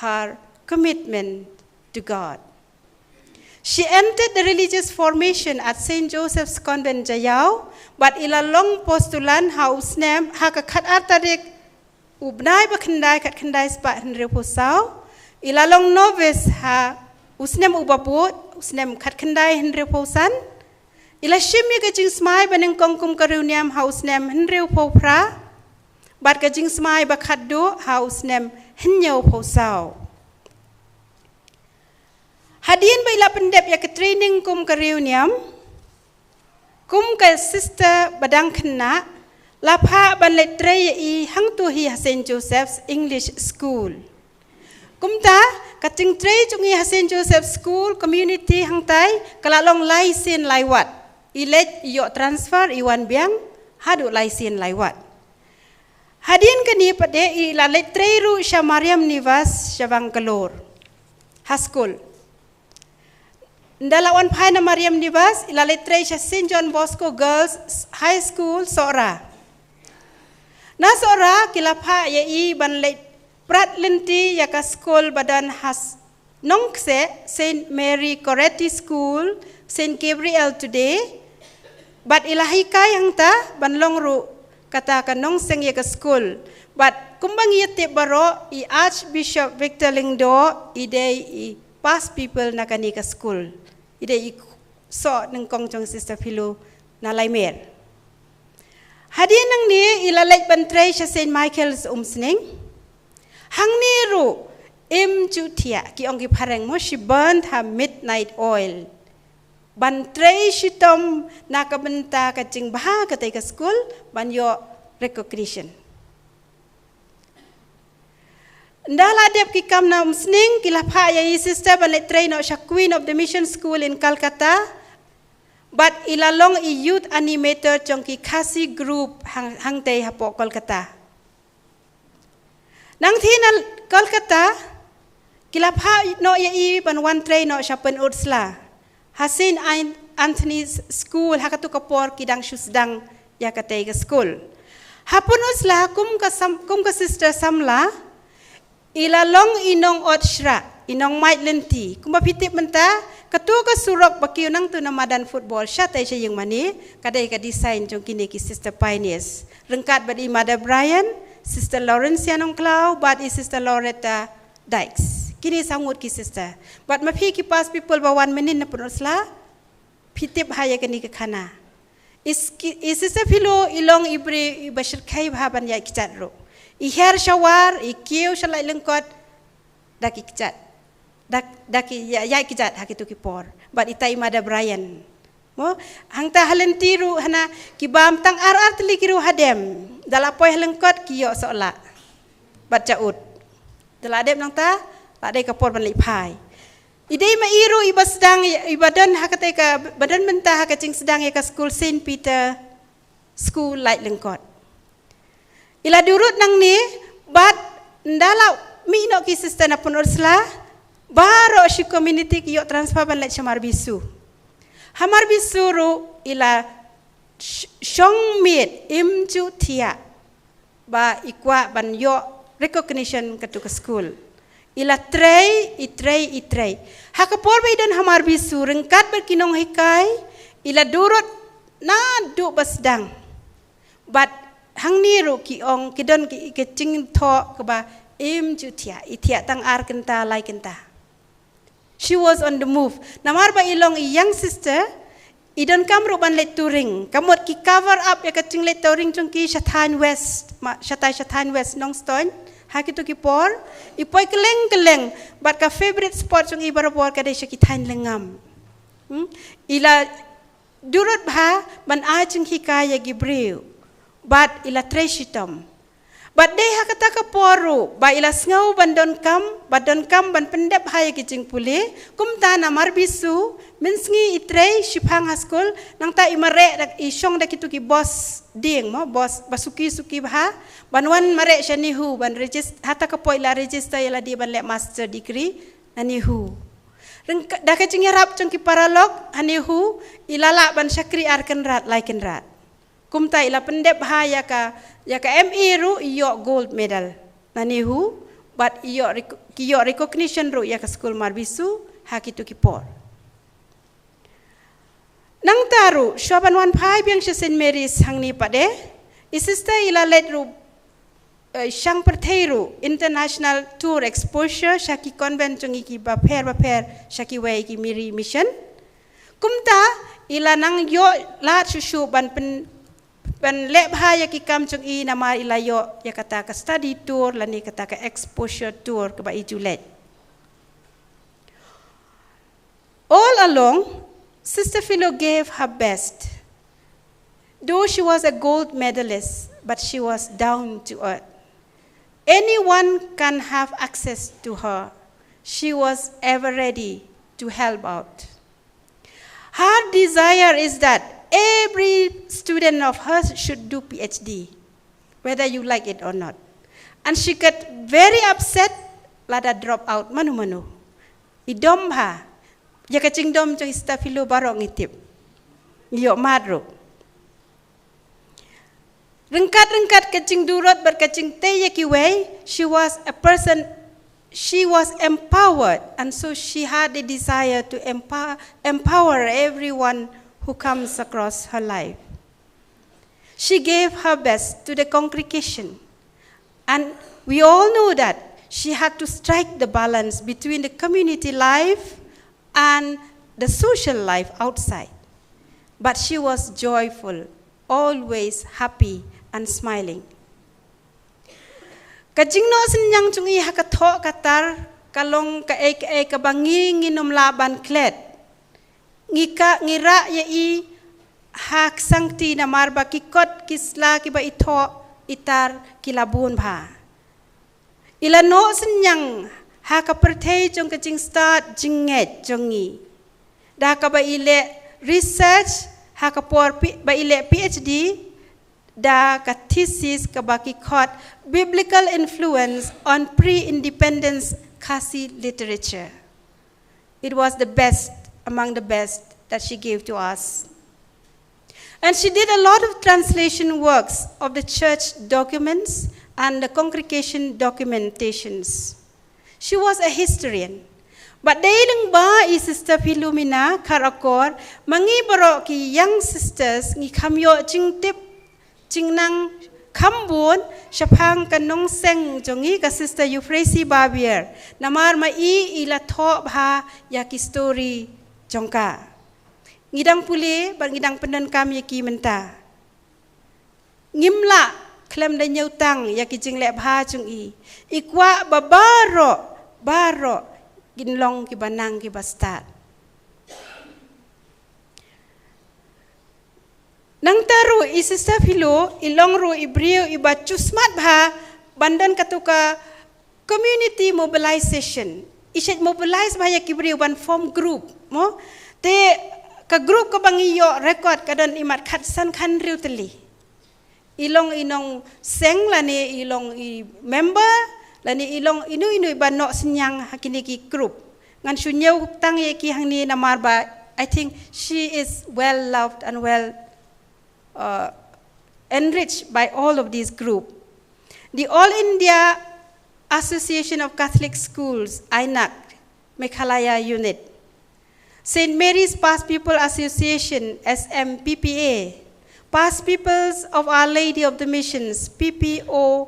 her commitment to God. She entered the religious formation at Saint Joseph's Convent, Jaiaw, bad i la long postulan ha u snem, ha ka khatar tarik u bnai ba khyndai, khatkhyndai spah hynriewphew saw. I la long novice ha u snem uba bud, u snem khatkhyndai hynriewphew san. I la shim ïa ka jingsmai banyngkong kum ka riewniam ha u snem hynriewphew phra, bad ka jingsmai ba khatduh ha u snem hynñiewphew saw. Hadien ba i la pyndep ïa ka training kum ka riewniam, kum ka sister ba dang khynnah, la phah ban leit trei ïa i hangto hi ha Saint Joseph's English School. Kumta, ka jingtrei jong i ha Saint Joseph's School Community hangtai ka la long lai sien lai wat. I leit i ïoh transfer, i wan biang haduh lai sien lai wat. Hadien kane pat de i la leit trei ruh sha Mariam Nivas sha Bangalore. Ha skul. Ynda la wan phai na Mariam Nivas, i la leit trei sha Saint John Bosco Girls High School, Sohra. Na Sohra ki la phah ïa i ban leit prat lynti ïa ka skul ba don ha Nongkseh, Saint Mary Goretti School, Saint Gabriel Today. Bad i la hikai hangta ban long ruh kata ka nongseng ïa ka skul. Bad kumba ngi ïatip baroh, i Archbishop Victor Lyngdoh i dei i past pupil na kane ka skul. I dei i soh nyngkong jong Sister Philo na Laimer. Hadien nangne i la leit ban trei sha Saint Michael's Umsning. Hangne ruh im ju thiah, ki ong ki phareng mo, she burned her midnight oil. Ban trei shitom na ka bynta ka jingbha katei ka skul, ban ïoh recognition. Nda la dep ki kam na umsning, ki la phah ïa i sister ban leit trei noh sha Queen of the Mission School in Calcutta. Bad i la long i youth animator jong ki Khasi group hang, hangtei hapoh Kolkata. Nangta na Kolkata, ki la phah noh ïa i ban wan trei noh sha Pynursla, sla. Ha Saint An-, Anthony's School, ha katu ka por ki dang shu sdang ïa katei ka school. Ha Pynursla, kum ka sam-, kum ka sister samla, i la long i nongod shrah, i nongmaid lynti. Kumba phi tip mynta, katu ka surok ba kiew nangtu na madan football, shatei sha ïing mane, ka dei ka design jong kine ki sister pioneers. Ryngkat bad i Mother Bryan, Sister Lawrence Nongklaw, bad i Sister Loretta Dykes. Kine saw ngut ki sister. Bad ma phi ki past people ba wan mynnin na Pynursla, phi tip ha ïa kane ka khana. Is ki, i Sister Philo i long i briew iba shyrkhei bha ban ïaid kjat ruh. I her sha war, i kiew sha laitlyngkot, da ki kjat. Da, da ki ïa, ïaid kjat ha kitu ki por. Bad ita i Mother Bryan. Mo, hangta ha lynti ruh hana ki bam tang ar ar tylli ki ruh hadem. Da la poi ha lyngkot ki ïoh sohlah. Bad jaud. Da la dep nangta, la dei ka por ban leit phai. I dei ma i ruh iba sdang, iba don ha katei ka, ba don mynta ha ka jingsdang ïa ka school Saint Peter School Laitlyngkot. I la durut nangne, bad nda la mih noh ki sister na Pynursla, baroh shi community ki ïoh transfer ban leit sha Marbisu. Ha Marbisu ruh i la sh-, shong miet, im ju thiah ba i kwah ban ïoh recognition katu ka school. I la trei, i trei, i trei. Ha ka por ba i don ha Marbisu ryngkat bad ki nonghikai, i la durut naduh ba sdang. Bad hangne ruh ki ong, ki don ki, ki jingthoh kaba im ju thiah, i thiah tang ar kynta, lai kynta. She was on the move. Namar ba i long i young sister, i donkam ruh ban leit touring. Ka mut ki cover up ïa ka jingleit touring jong ki sha thaiñ West, ma, shatai sha thaiñ West, Nongstoiñ, ha kitu ki por, i poi kylleng kylleng, bad ka favorite spot jong i barabor ka dei sha ki thaiñ lyngngam. Hmm? I la durut bha ban ai jinghikai ïa ki briew. Bad i la trei shitom. Bad dei ha kata ka por ruh, ba i la sngew ban donkam, ba donkam ban pyndep ha ïa ki jingpule, kumta na Marbisu, mynsngi i trei, shiphang ha skul, nangta i mareh da, i shong da kitu ki bos dieng mo, bos ba suki suki bha, ban wan mareh sha NEHU, ban regis-, ha kata ka por i la register ïa lade ban leh master degree na NEHU. Ryngka-, da ka jingïarap jong ki paralok ha NEHU, i la lah ban shakri ar kynrad, lai kynrad. Kumta i la pyndep bha ïa ka, ïa ka M A ruh i ïoh gold medal na NEHU, bad i ïoh rec-, ki ïoh recognition ruh ïa ka skul Marbisu, ha kitu ki por. Nangta ruh, shuwa ban wan phai biang sha Saint Mary's hangne pat de, i sister i la leit ruh, eh, shang pyrthei ruh, international tour exposure, sha ki convent jong ngi kiba pher ba pher, sha kiwei ki Mary Mission. Kumta, i la nang ïoh lad shuh shuh ban pyn-, ban leh bha ïa ki kam jong i namar i la ïoh ïa kata ka study tour lane kata ka exposure tour kaba i ju leit. All along, Sister Philo gave her best. Though she was a gold medalist, but she was down to earth. Anyone can have access to her. She was ever ready to help out. Her desire is that every student of hers should do P H D, whether you like it or not. And she get very upset lada drop out mano mano. I dom bha. Ïa ka jingdom jong i Sister Philo baroh ngi tip. Ngi ïoh mad ruh. Ryngkat-ryngkat ka jingdurot bad ka jingtei ïa kiwei, she was a person, she was empowered, and so she had a desire to empower, empower everyone who comes across her life. She gave her best to the congregation, and we all know that she had to strike the balance between the community life and the social life outside. But she was joyful, always happy and smiling. Ka jingnoh synñiang jong i ha ka thoh ka tar, ka long kaei kaei kaba ngi ngin ym lah ban klet. Ngi ka, ngi rah ïa i ha ka sangti namar ba ki kot ki sla kiba i thoh i tar ki la bun bha. I la noh synñiang ha ka pyrthei jong ka jingstad jingngeit jong ngi da kaba i leh research ha ka por ba i leh PhD da ka thesis kaba ki khot Biblical Influence on Pre-Independence Khasi Literature. It was the best among the best that she gave to us. And she did a lot of translation works of the church documents and the congregation documentations. She was a historian. Bad dei lyngba i Sister Philomena Kharakor, ma ngi baroh ki young sisters ngi kham ïoh jingtip jingnang kham bun shaphang ka nongseng jong ngi ka Sister Euphrasie Babier. Namar ma i i la thoh bha ïa ki story jong ka. Ngi dang pule bad ngi dang pyndonkam ïa ki mynta. Ngim lah khlem da ñiewtang ïa ki jingleh bha jong i. I kwah ba baroh, baroh kin long kiba nang kiba stad. Nangta ruh i Sister Philo i long ruh i briew iba shu smat bha ban don katu ka community mobilization. I shait mobilize bha ïa ki briew ban form group mo. Te ka group kaba ngi ïoh record ka don i mat khatsan khathynriew tylli. I long i nongseng lane i long i member lane i long inu inu iba noh synñiang ha kine ki group. Ngan shu ñiewtang ïa ki hangne namar ba I think she is well loved and well uh, enriched by all of these group. The All India Association of Catholic Schools, AINAC, Meghalaya Unit. Saint Mary's Past Pupil Association, SMPPA. Past Pupils of Our Lady of the Missions, PPOLMA.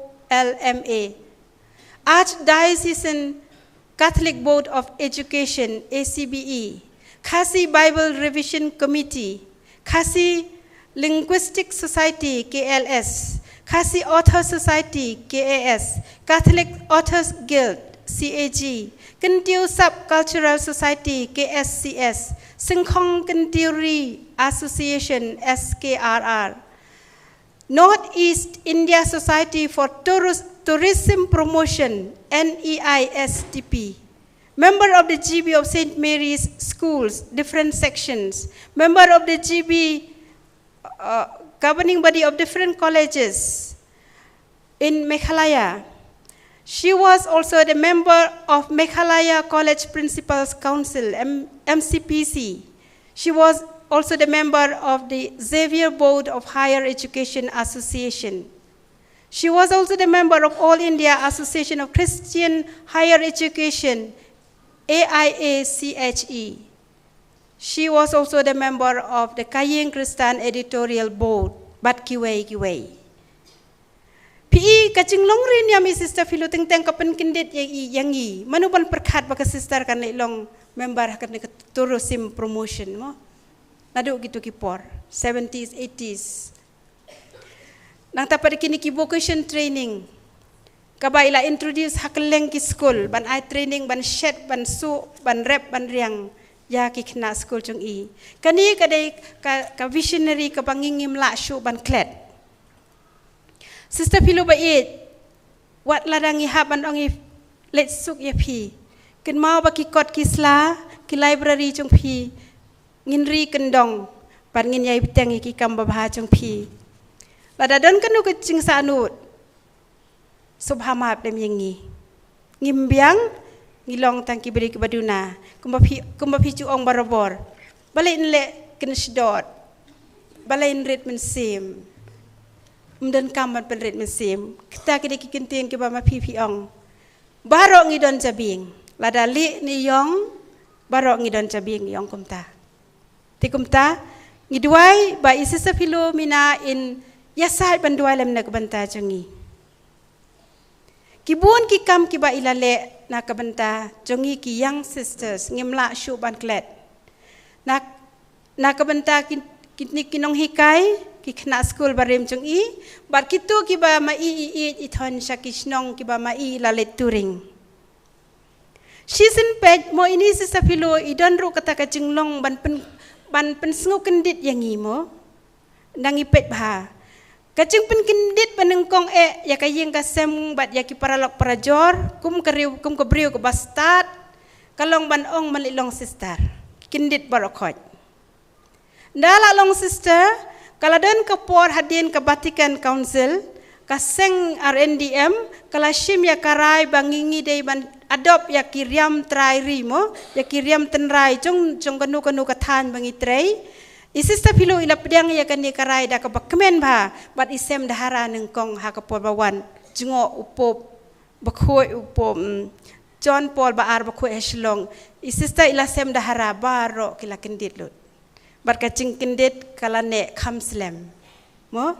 Archdiocesan Catholic Board of Education, ACBE, Khasi Bible Revision Committee, Khasi Linguistic Society, KLS, Khasi Author Society, KAS, Catholic Authors Guild, CAG, Kyntiew Subcultural Society, KSCS, Syngkhong Kyntiew Ri Association, SKRR, North East India Society for Tourist, Tourism Promotion, NEISTP, member of the GB of Saint Mary's Schools, different sections, member of the GB uh, governing body of different colleges in Meghalaya. She was also the member of Meghalaya College Principals Council, M- MCPC. She was also the member of the Xavier Board of Higher Education Association. She was also the member of All India Association of Christian Higher Education, AIACHE. She was also the member of the Kaying Kristan Editorial Board, bad kiwei kiwei. Phi i ka jinglong ri niam i Sister Philo teng teng ka pynkyndit ïa i ïa ngi. Mano ban pyrkhat ba ka sister kan leit long member ha kane ka tourism promotion mo. Naduh kitu ki por, seventies, eighties. Nangta pat kine ki vocation training kaba i la introduce ha kylleng ki skul ban ai training ban shet ban suh ban rep ban riang ïa ki khynnah skul jong i. Kane ka dei ka, ka visionary kaba ngi ngim lah shuh ban klet. Sister Philo ba ïeit, wat lada ngi hap ban ong i leit suk ïa phi, kynmaw ba ki kot ki sla, ki library jong phi ngin ri kyndong bad ngin ïai bteng ïa ki kam babha jong phi. Lada don kano ka jingsahnud, sngewbha map lem ïa ngi. Ngim biang, ngi long tang ki briew kiba duna. Kumba phi, kumba phi ju ong barabor. Balei yn leh kynsdot? Balei yn rit mynsiem? Ym don kam ban pynrit mynsiem. Kita ki dei ki kyntien kiba ma phi phi ong. Baroh ngi don jabieng. Lada lieh ne ïong, baroh ngi don jabieng, ïong kumta. Te kumta, ngi duwai ba i Sister Philomena in ïasaid ban duwai lem na ka bynta jong ngi. Ki bun ki kam kiba i la leh na ka bynta jong ngi ki young sisters, ngim lah shuh ban klet. Na, na ka bynta ki, ki, ki nonghikai, ki khynnah skul barim jong i, bad kito kiba ma i i ïeit i thon sha ki shnong kiba ma i i la leit touring. Shisien peit mo ine i Sister Philo i don ruh kata ka jinglong ban pyn, ban pynsngew kyndit ïa ngi mo. Nang i peit bha. Ka jingpynkyndit ba nyngkong eh ïa ka ïing ka sem bad ïa ki paralok parajor, kum ka briew, kum ka briew kaba stad, ka long ban ong man la i long sister. Kyndit baroh khoit. Ynda la long sister, ka la don ka por hadien ka Vatican Council, ka seng R N D M, ka la shim ïa ka rai ba ngi, ngi dei ban adopt ïa ki riam trai ri mo, ïa ki riam tynrai jong, jong kano kano ka thaiñ ba ngi trei. I Sister Philo i la pdiang ïa kane ka rai da kaba kmen bha, bad i sem dahara nyngkong ha ka por ba wan jngoh u Pope bakhuid, u Pope, mm, John Paul ba ar bakhuid ha Shillong. I sister i la sem dahara, baroh ki la kyndit lut. Bad ka jingkyndit ka la neh kham slem. Mo?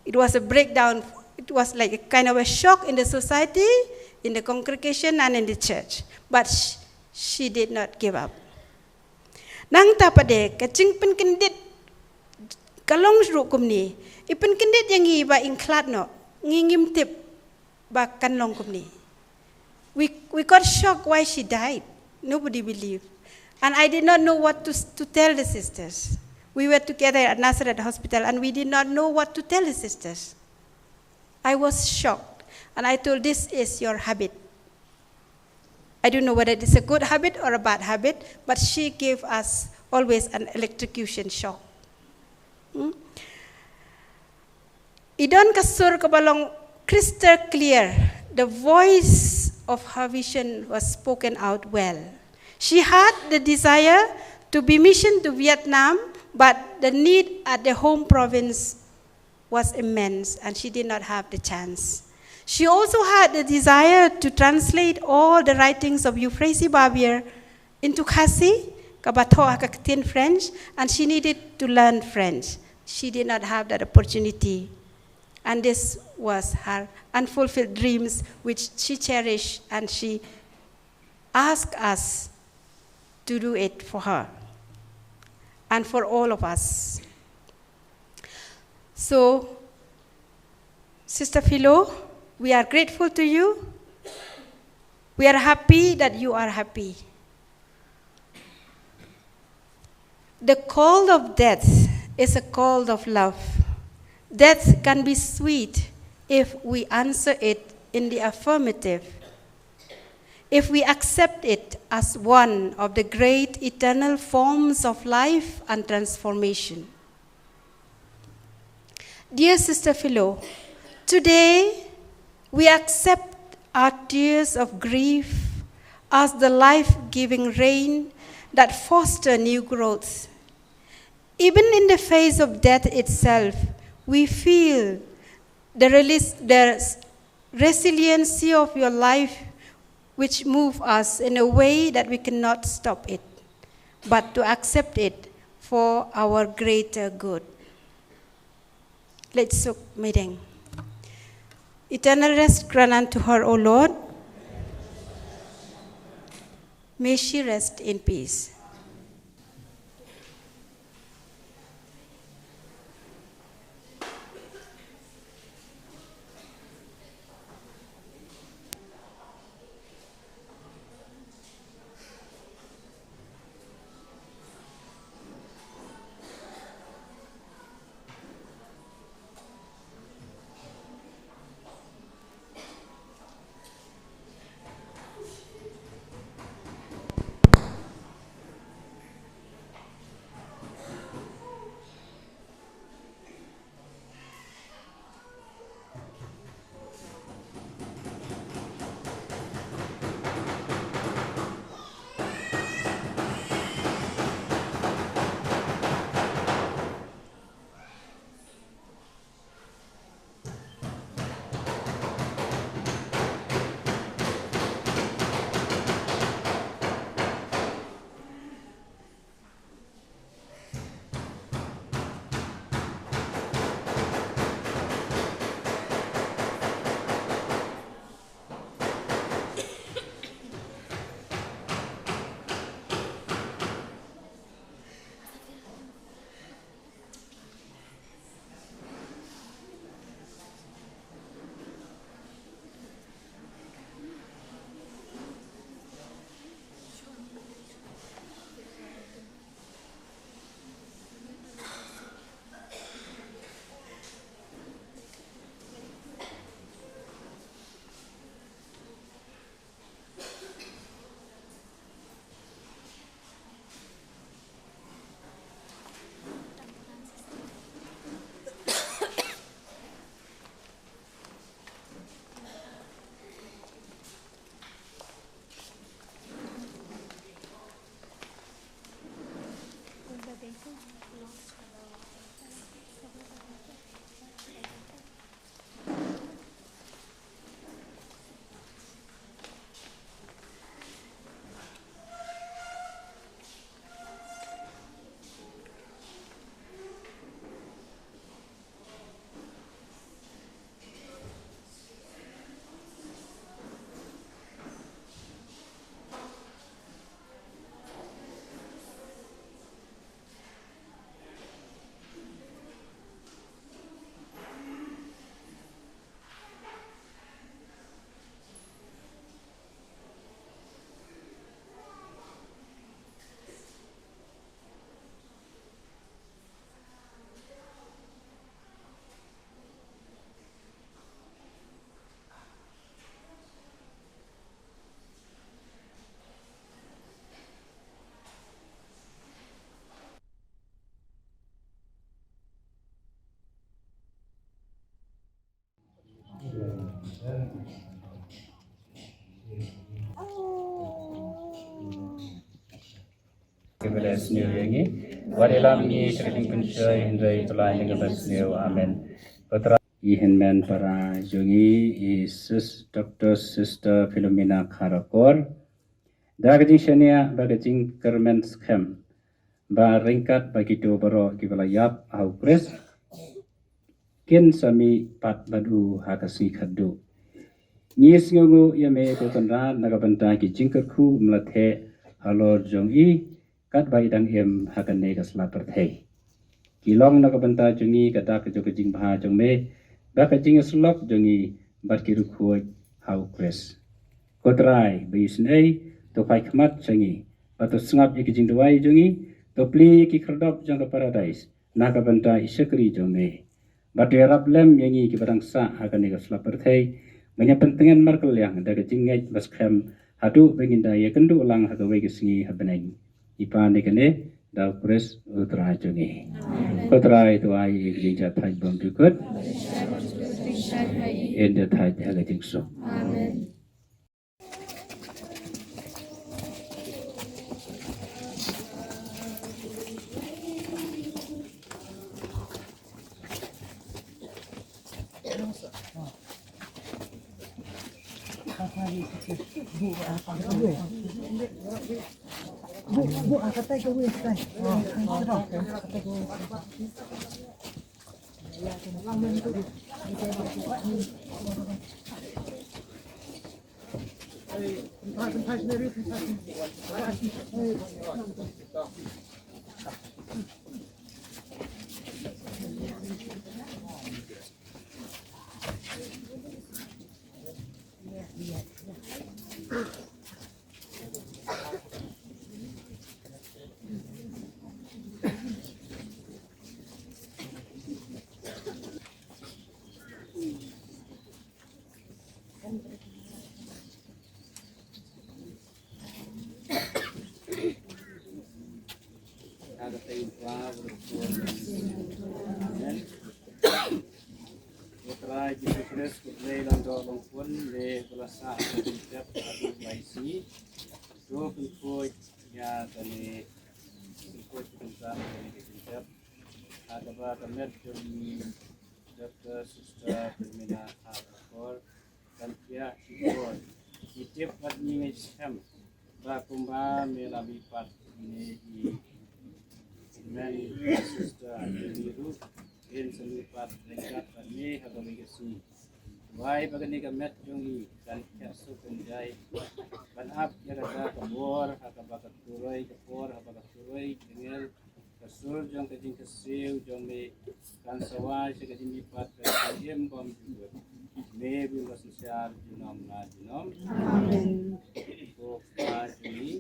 It was a breakdown. It was like a kind of a shock in the society, in the congregation, and in the church. But sh-, she did not give up. Nangta pat de, ka jingpynkyndit ka long ruh kumne. I pynkyndit ïa ngi ba ngim khlad noh, ngi ngim tip ba kan long kumne. We, we got shocked why she died. Nobody believed. And I did not know what to, to tell the sisters. We were together at Nazareth Hospital and we did not know what to tell the sisters. I was shocked. And I told, "This is your habit." I don't know whether it is a good habit or a bad habit, but she gave us always an electrocution shock. Hmm? I don ka sur kaba long crystal clear. The voice of her vision was spoken out well. She had the desire to be mission to Vietnam, but the need at the home province was immense and she did not have the chance. She also had the desire to translate all the writings of Euphrasie Barbier into Khasi, kaba thoh ha ka ktien French, and she needed to learn French. She did not have that opportunity. And this was her unfulfilled dreams, which she cherished, and she asked us to do it for her and for all of us. So, Sister Philo, we are grateful to you. We are happy that you are happy. The call of death is a call of love. Death can be sweet if we answer it in the affirmative, if we accept it as one of the great eternal forms of life and transformation. Dear Sister Philo, today we accept our tears of grief as the life-giving rain that foster new growth. Even in the face of death itself, we feel the relis-, the resiliency of your life, which move us in a way that we cannot stop it, but to accept it for our greater good. Let's suk meideng. Eternal rest grant unto her, O Lord. May she rest in peace. Sniew ïa ngi. Wat ïalam ïa ngi sha ka jingpynshoi, hynrei to ïalam ïa ngi ban sniew. Amen. Ko Trai, i hynmen para jong ngi, i sis, Doctor Sister Philomena Kharakor. Da ka jingshaniah bad ka jingkyrmen skhem ba ryngkat bad kito baroh kiba la ïap ha u Khrist, kin sa mih pat bad u ha ka sngi khatduh. Ngi sngewnguh ïa me ko Kynrad na ka bynta ki jingkyrkhu ba la theh halor jong i, katba i dang im ha kane ka sla pyrthei. Ki long na ka bynta jong ngi ka dak jong ka jingbha jong me, bad ka jingïasyllok jong ngi bad ki riewkhuid ha u Khrist. Ko Trai ba isynei, to phai khmat sha ngi, bad to sngap ïa ki jingduwai jong ngi, to plie ïa ki khyrdop jong ka paradais na ka bynta i shakri jong me. Bad to ïarap lem ïa ngi kiba dang sah ha kane ka sla pyrthei ban ïa pyntngen markylliang da ka jingngeit ba skhem haduh ba ngin da ïakynduh lang ha kawei ka sngi ha bneng. I pan ïa kane da u Khrist u Trai jong ngi. Amen. Ko Trai to ai ïa ka jingjahthait bymjukut. Amen. Ïa ka thait ha ka jingsuk. Amen. Amen. Ko Trai Jisu Khrist, ko Blei Lyngdoh Lyngkhun, me ba la sah ha ka jingtep haduh lai sngi. To pynkhuid ïa kane, pynkhuid ïa kane ka jingtep. Ha kaba ka met jong ngi, Doctor Sister Philomena Kharakor, kan thiah shibun. Ngi tip bad ngi ngeit skhem ba kumba me la mihpat ïa ine i hynmen Sister Anthony ruh, in sa mihpat ryngkat bad me ha kawei ka sngi. Wai ba kane ka met jong ngi kan thiah suk kynjai ban ap ïa kata ka bor ha kaba ka turoi, ka por ha kaba ka turoi jingngeit, ka sur jong ka jingkyrsiew jong me kan sa wai sha ka jingmihpat ka jingim bymjukut. Me ba la synshar junom la junom. Amen. Ko Kpa jong ngi.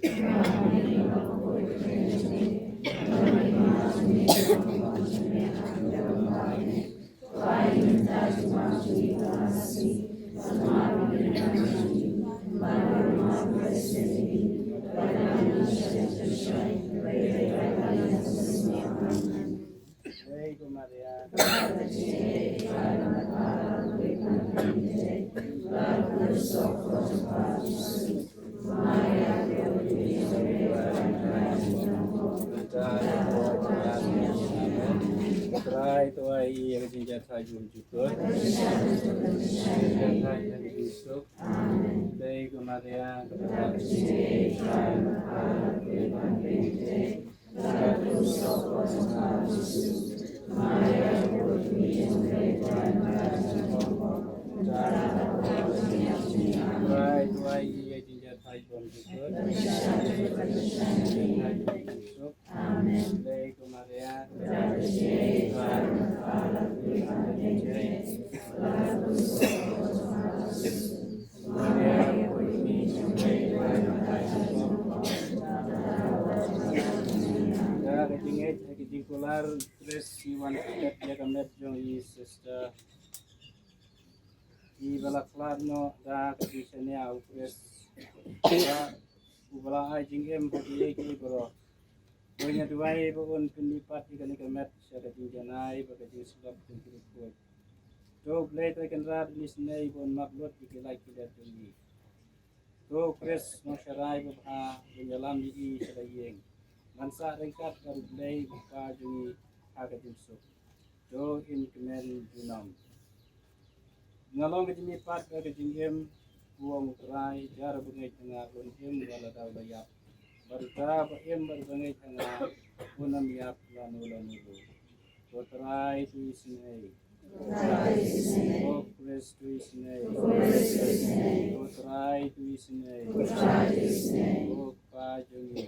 Trai to ai ïa ka jingjahthait bymjukut. Ka jingjahthait ha ka jingsuk. Dei ko Maria. Trai to ai ïa ka jingjahthait bymjukut. Amen. Ka jingngeit, ka jingkular, Khrist ngi wan klet ïa ka met jong i Sister. Iba la khlad noh da ka jingshaniah ha u Khrist, uba la ai jingim ha kiei kiei baroh. Ngi duwai ba un pynmihpat ïa kane ka met sha ka jingjanai bad ka jingsyllok jong ki riewkhuid. To Blei Trai Kynrad, isynei ba un map lut ïa ki lait ki let jong ngi. To Khrist Nongsharai babha, un ïalam ïa i sha la ïing. Ban sah ryngkat bad U Blei U Kpa jong ngi ha ka jingsuk. To in kmen junom. Nga long ka jingmihpat bad ka jingim, u ong U Trai, jar uba ngeit ha nga un im wat lada u la ïap. Bad uta uba im bad uba ngeit ha nga un ym ïap lano lano ruh. Ko Trai to isynei. Ko Khrist to isynei. Ko Trai to isynei. Ko Kpa jong ngi.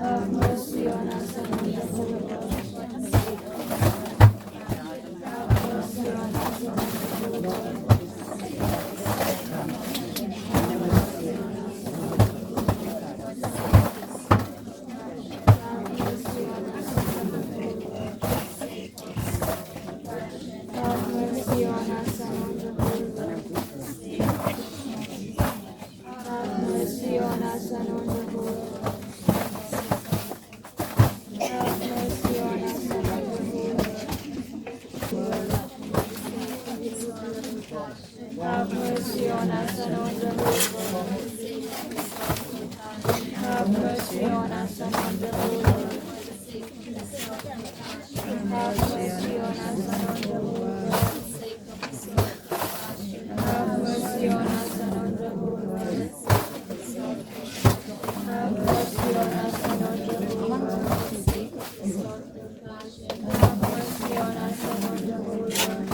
Have mercy on us and on the whole world. Have mercy on us and on the whole world. Have mercy on us and on the whole world. Have mercy on us and on the whole world. Have mercy on us and on the whole world. Have mercy on us and on the whole world. Have mercy on us and on the whole world. Have mercy on us and on the whole world.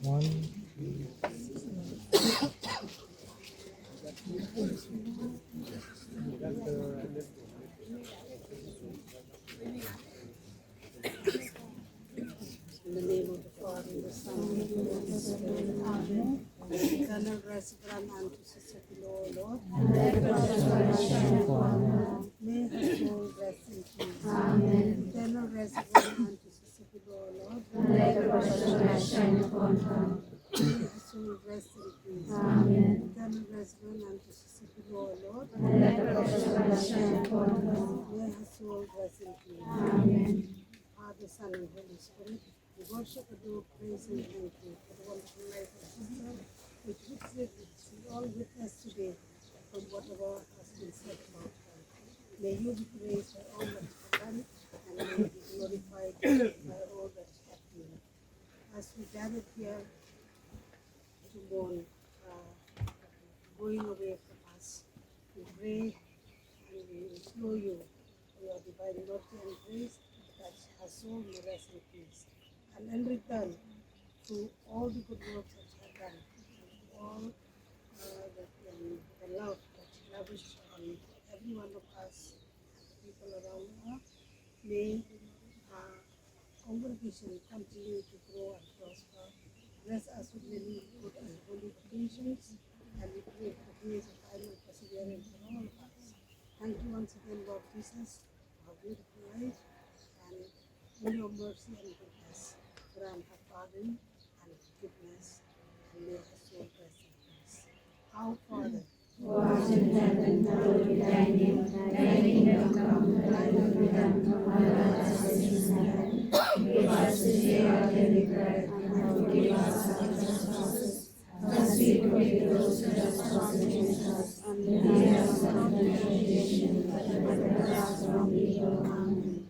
One. In the name of the Father, and the Son, and the Holy Spirit. Amen. Eternal rest grant unto Sister Kilo, O Lord. May her soul rest in peace. Amen. Eternal rest grant unto Sister Kilo, O Lord. May her soul rest in peace. Amen. Eternal rest grant unto Sister Kilo, O Lord. May her soul rest in peace. Amen. Father, Son, and Holy Spirit. We worship, adore, praise, and thank you for the wonderful life of Sister, which we all witness today from whatever has been said about her. May you be praised by all that you have done, and may you be glorified by all that you have been. As we gather here to mourn, uh, going away from us, we pray and we implore you for your divine mercy and grace, that her soul may rest in peace. And in return, through all the good works that she had done, and all, uh, the, um, the love that she lavished on every one of us and the people around her, may her congregation continue to grow and prosper. Bless us with many good and holy creations, and we pray for grace of final perseverance for all of us. Thank you once again, Lord Jesus, for her beautiful life, and in your mercy and goodness, grant her pardon and forgiveness, and may her soul rest in peace. Our Father, who art in heaven, hallowed be thy name. Thy kingdom come, thy will be done on earth as it is in heaven. Give us this day our daily bread, and forgive us our trespasses, as we forgive those who trespass against us. And lead us not into temptation, but deliver us from evil. Amen.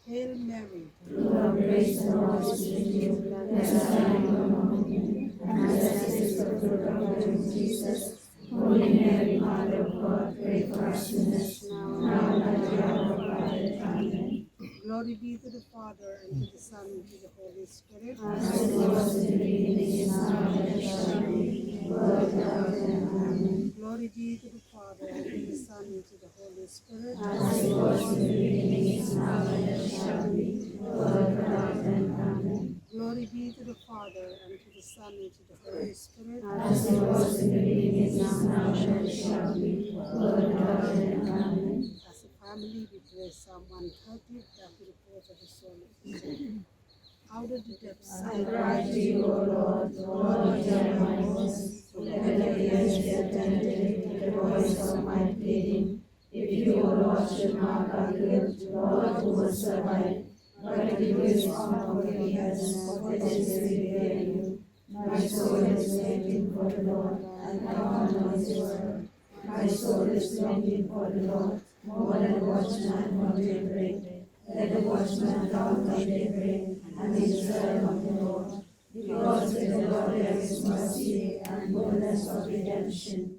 Hail Mary, full of grace, the Lord is with you. Blessed are you among women, and blessed is the fruit of your womb, Jesus. Holy Mary, Mother of God, pray for us sinners, now and at the hour of our death. Amen. Glory be to the Father, and to the Son, and to the Holy Spirit. As it was in the beginning, is now, and ever shall be, world without end. Amen. Glory be to the Father, and to the Son, and to the Holy Spirit. As it was in the beginning, is now, and ever shall be, world without end. Amen. Glory be to the Father, and to the Son, and to the Holy Spirit. As it was in the beginning, is now, and ever shall be, world without end. Amen. As a family, we pray Psalm one thirty, chapter four, for the soul of the saint. Out of the depths I cry to you, O Lord, Lord, hear my voice. Let your ears be attentive to the voice of my pleading. If you, O Lord, should mark our guilt, Lord, who will survive? But if you look on our weary heads, what is there to fear you? My soul is waiting for the Lord, and I count on his word. My soul is longing for the Lord, more than the watchman for daybreak. Let the watchman come by daybreak, and be the servant of the Lord. Because with the Lord there is mercy and fullness of redemption.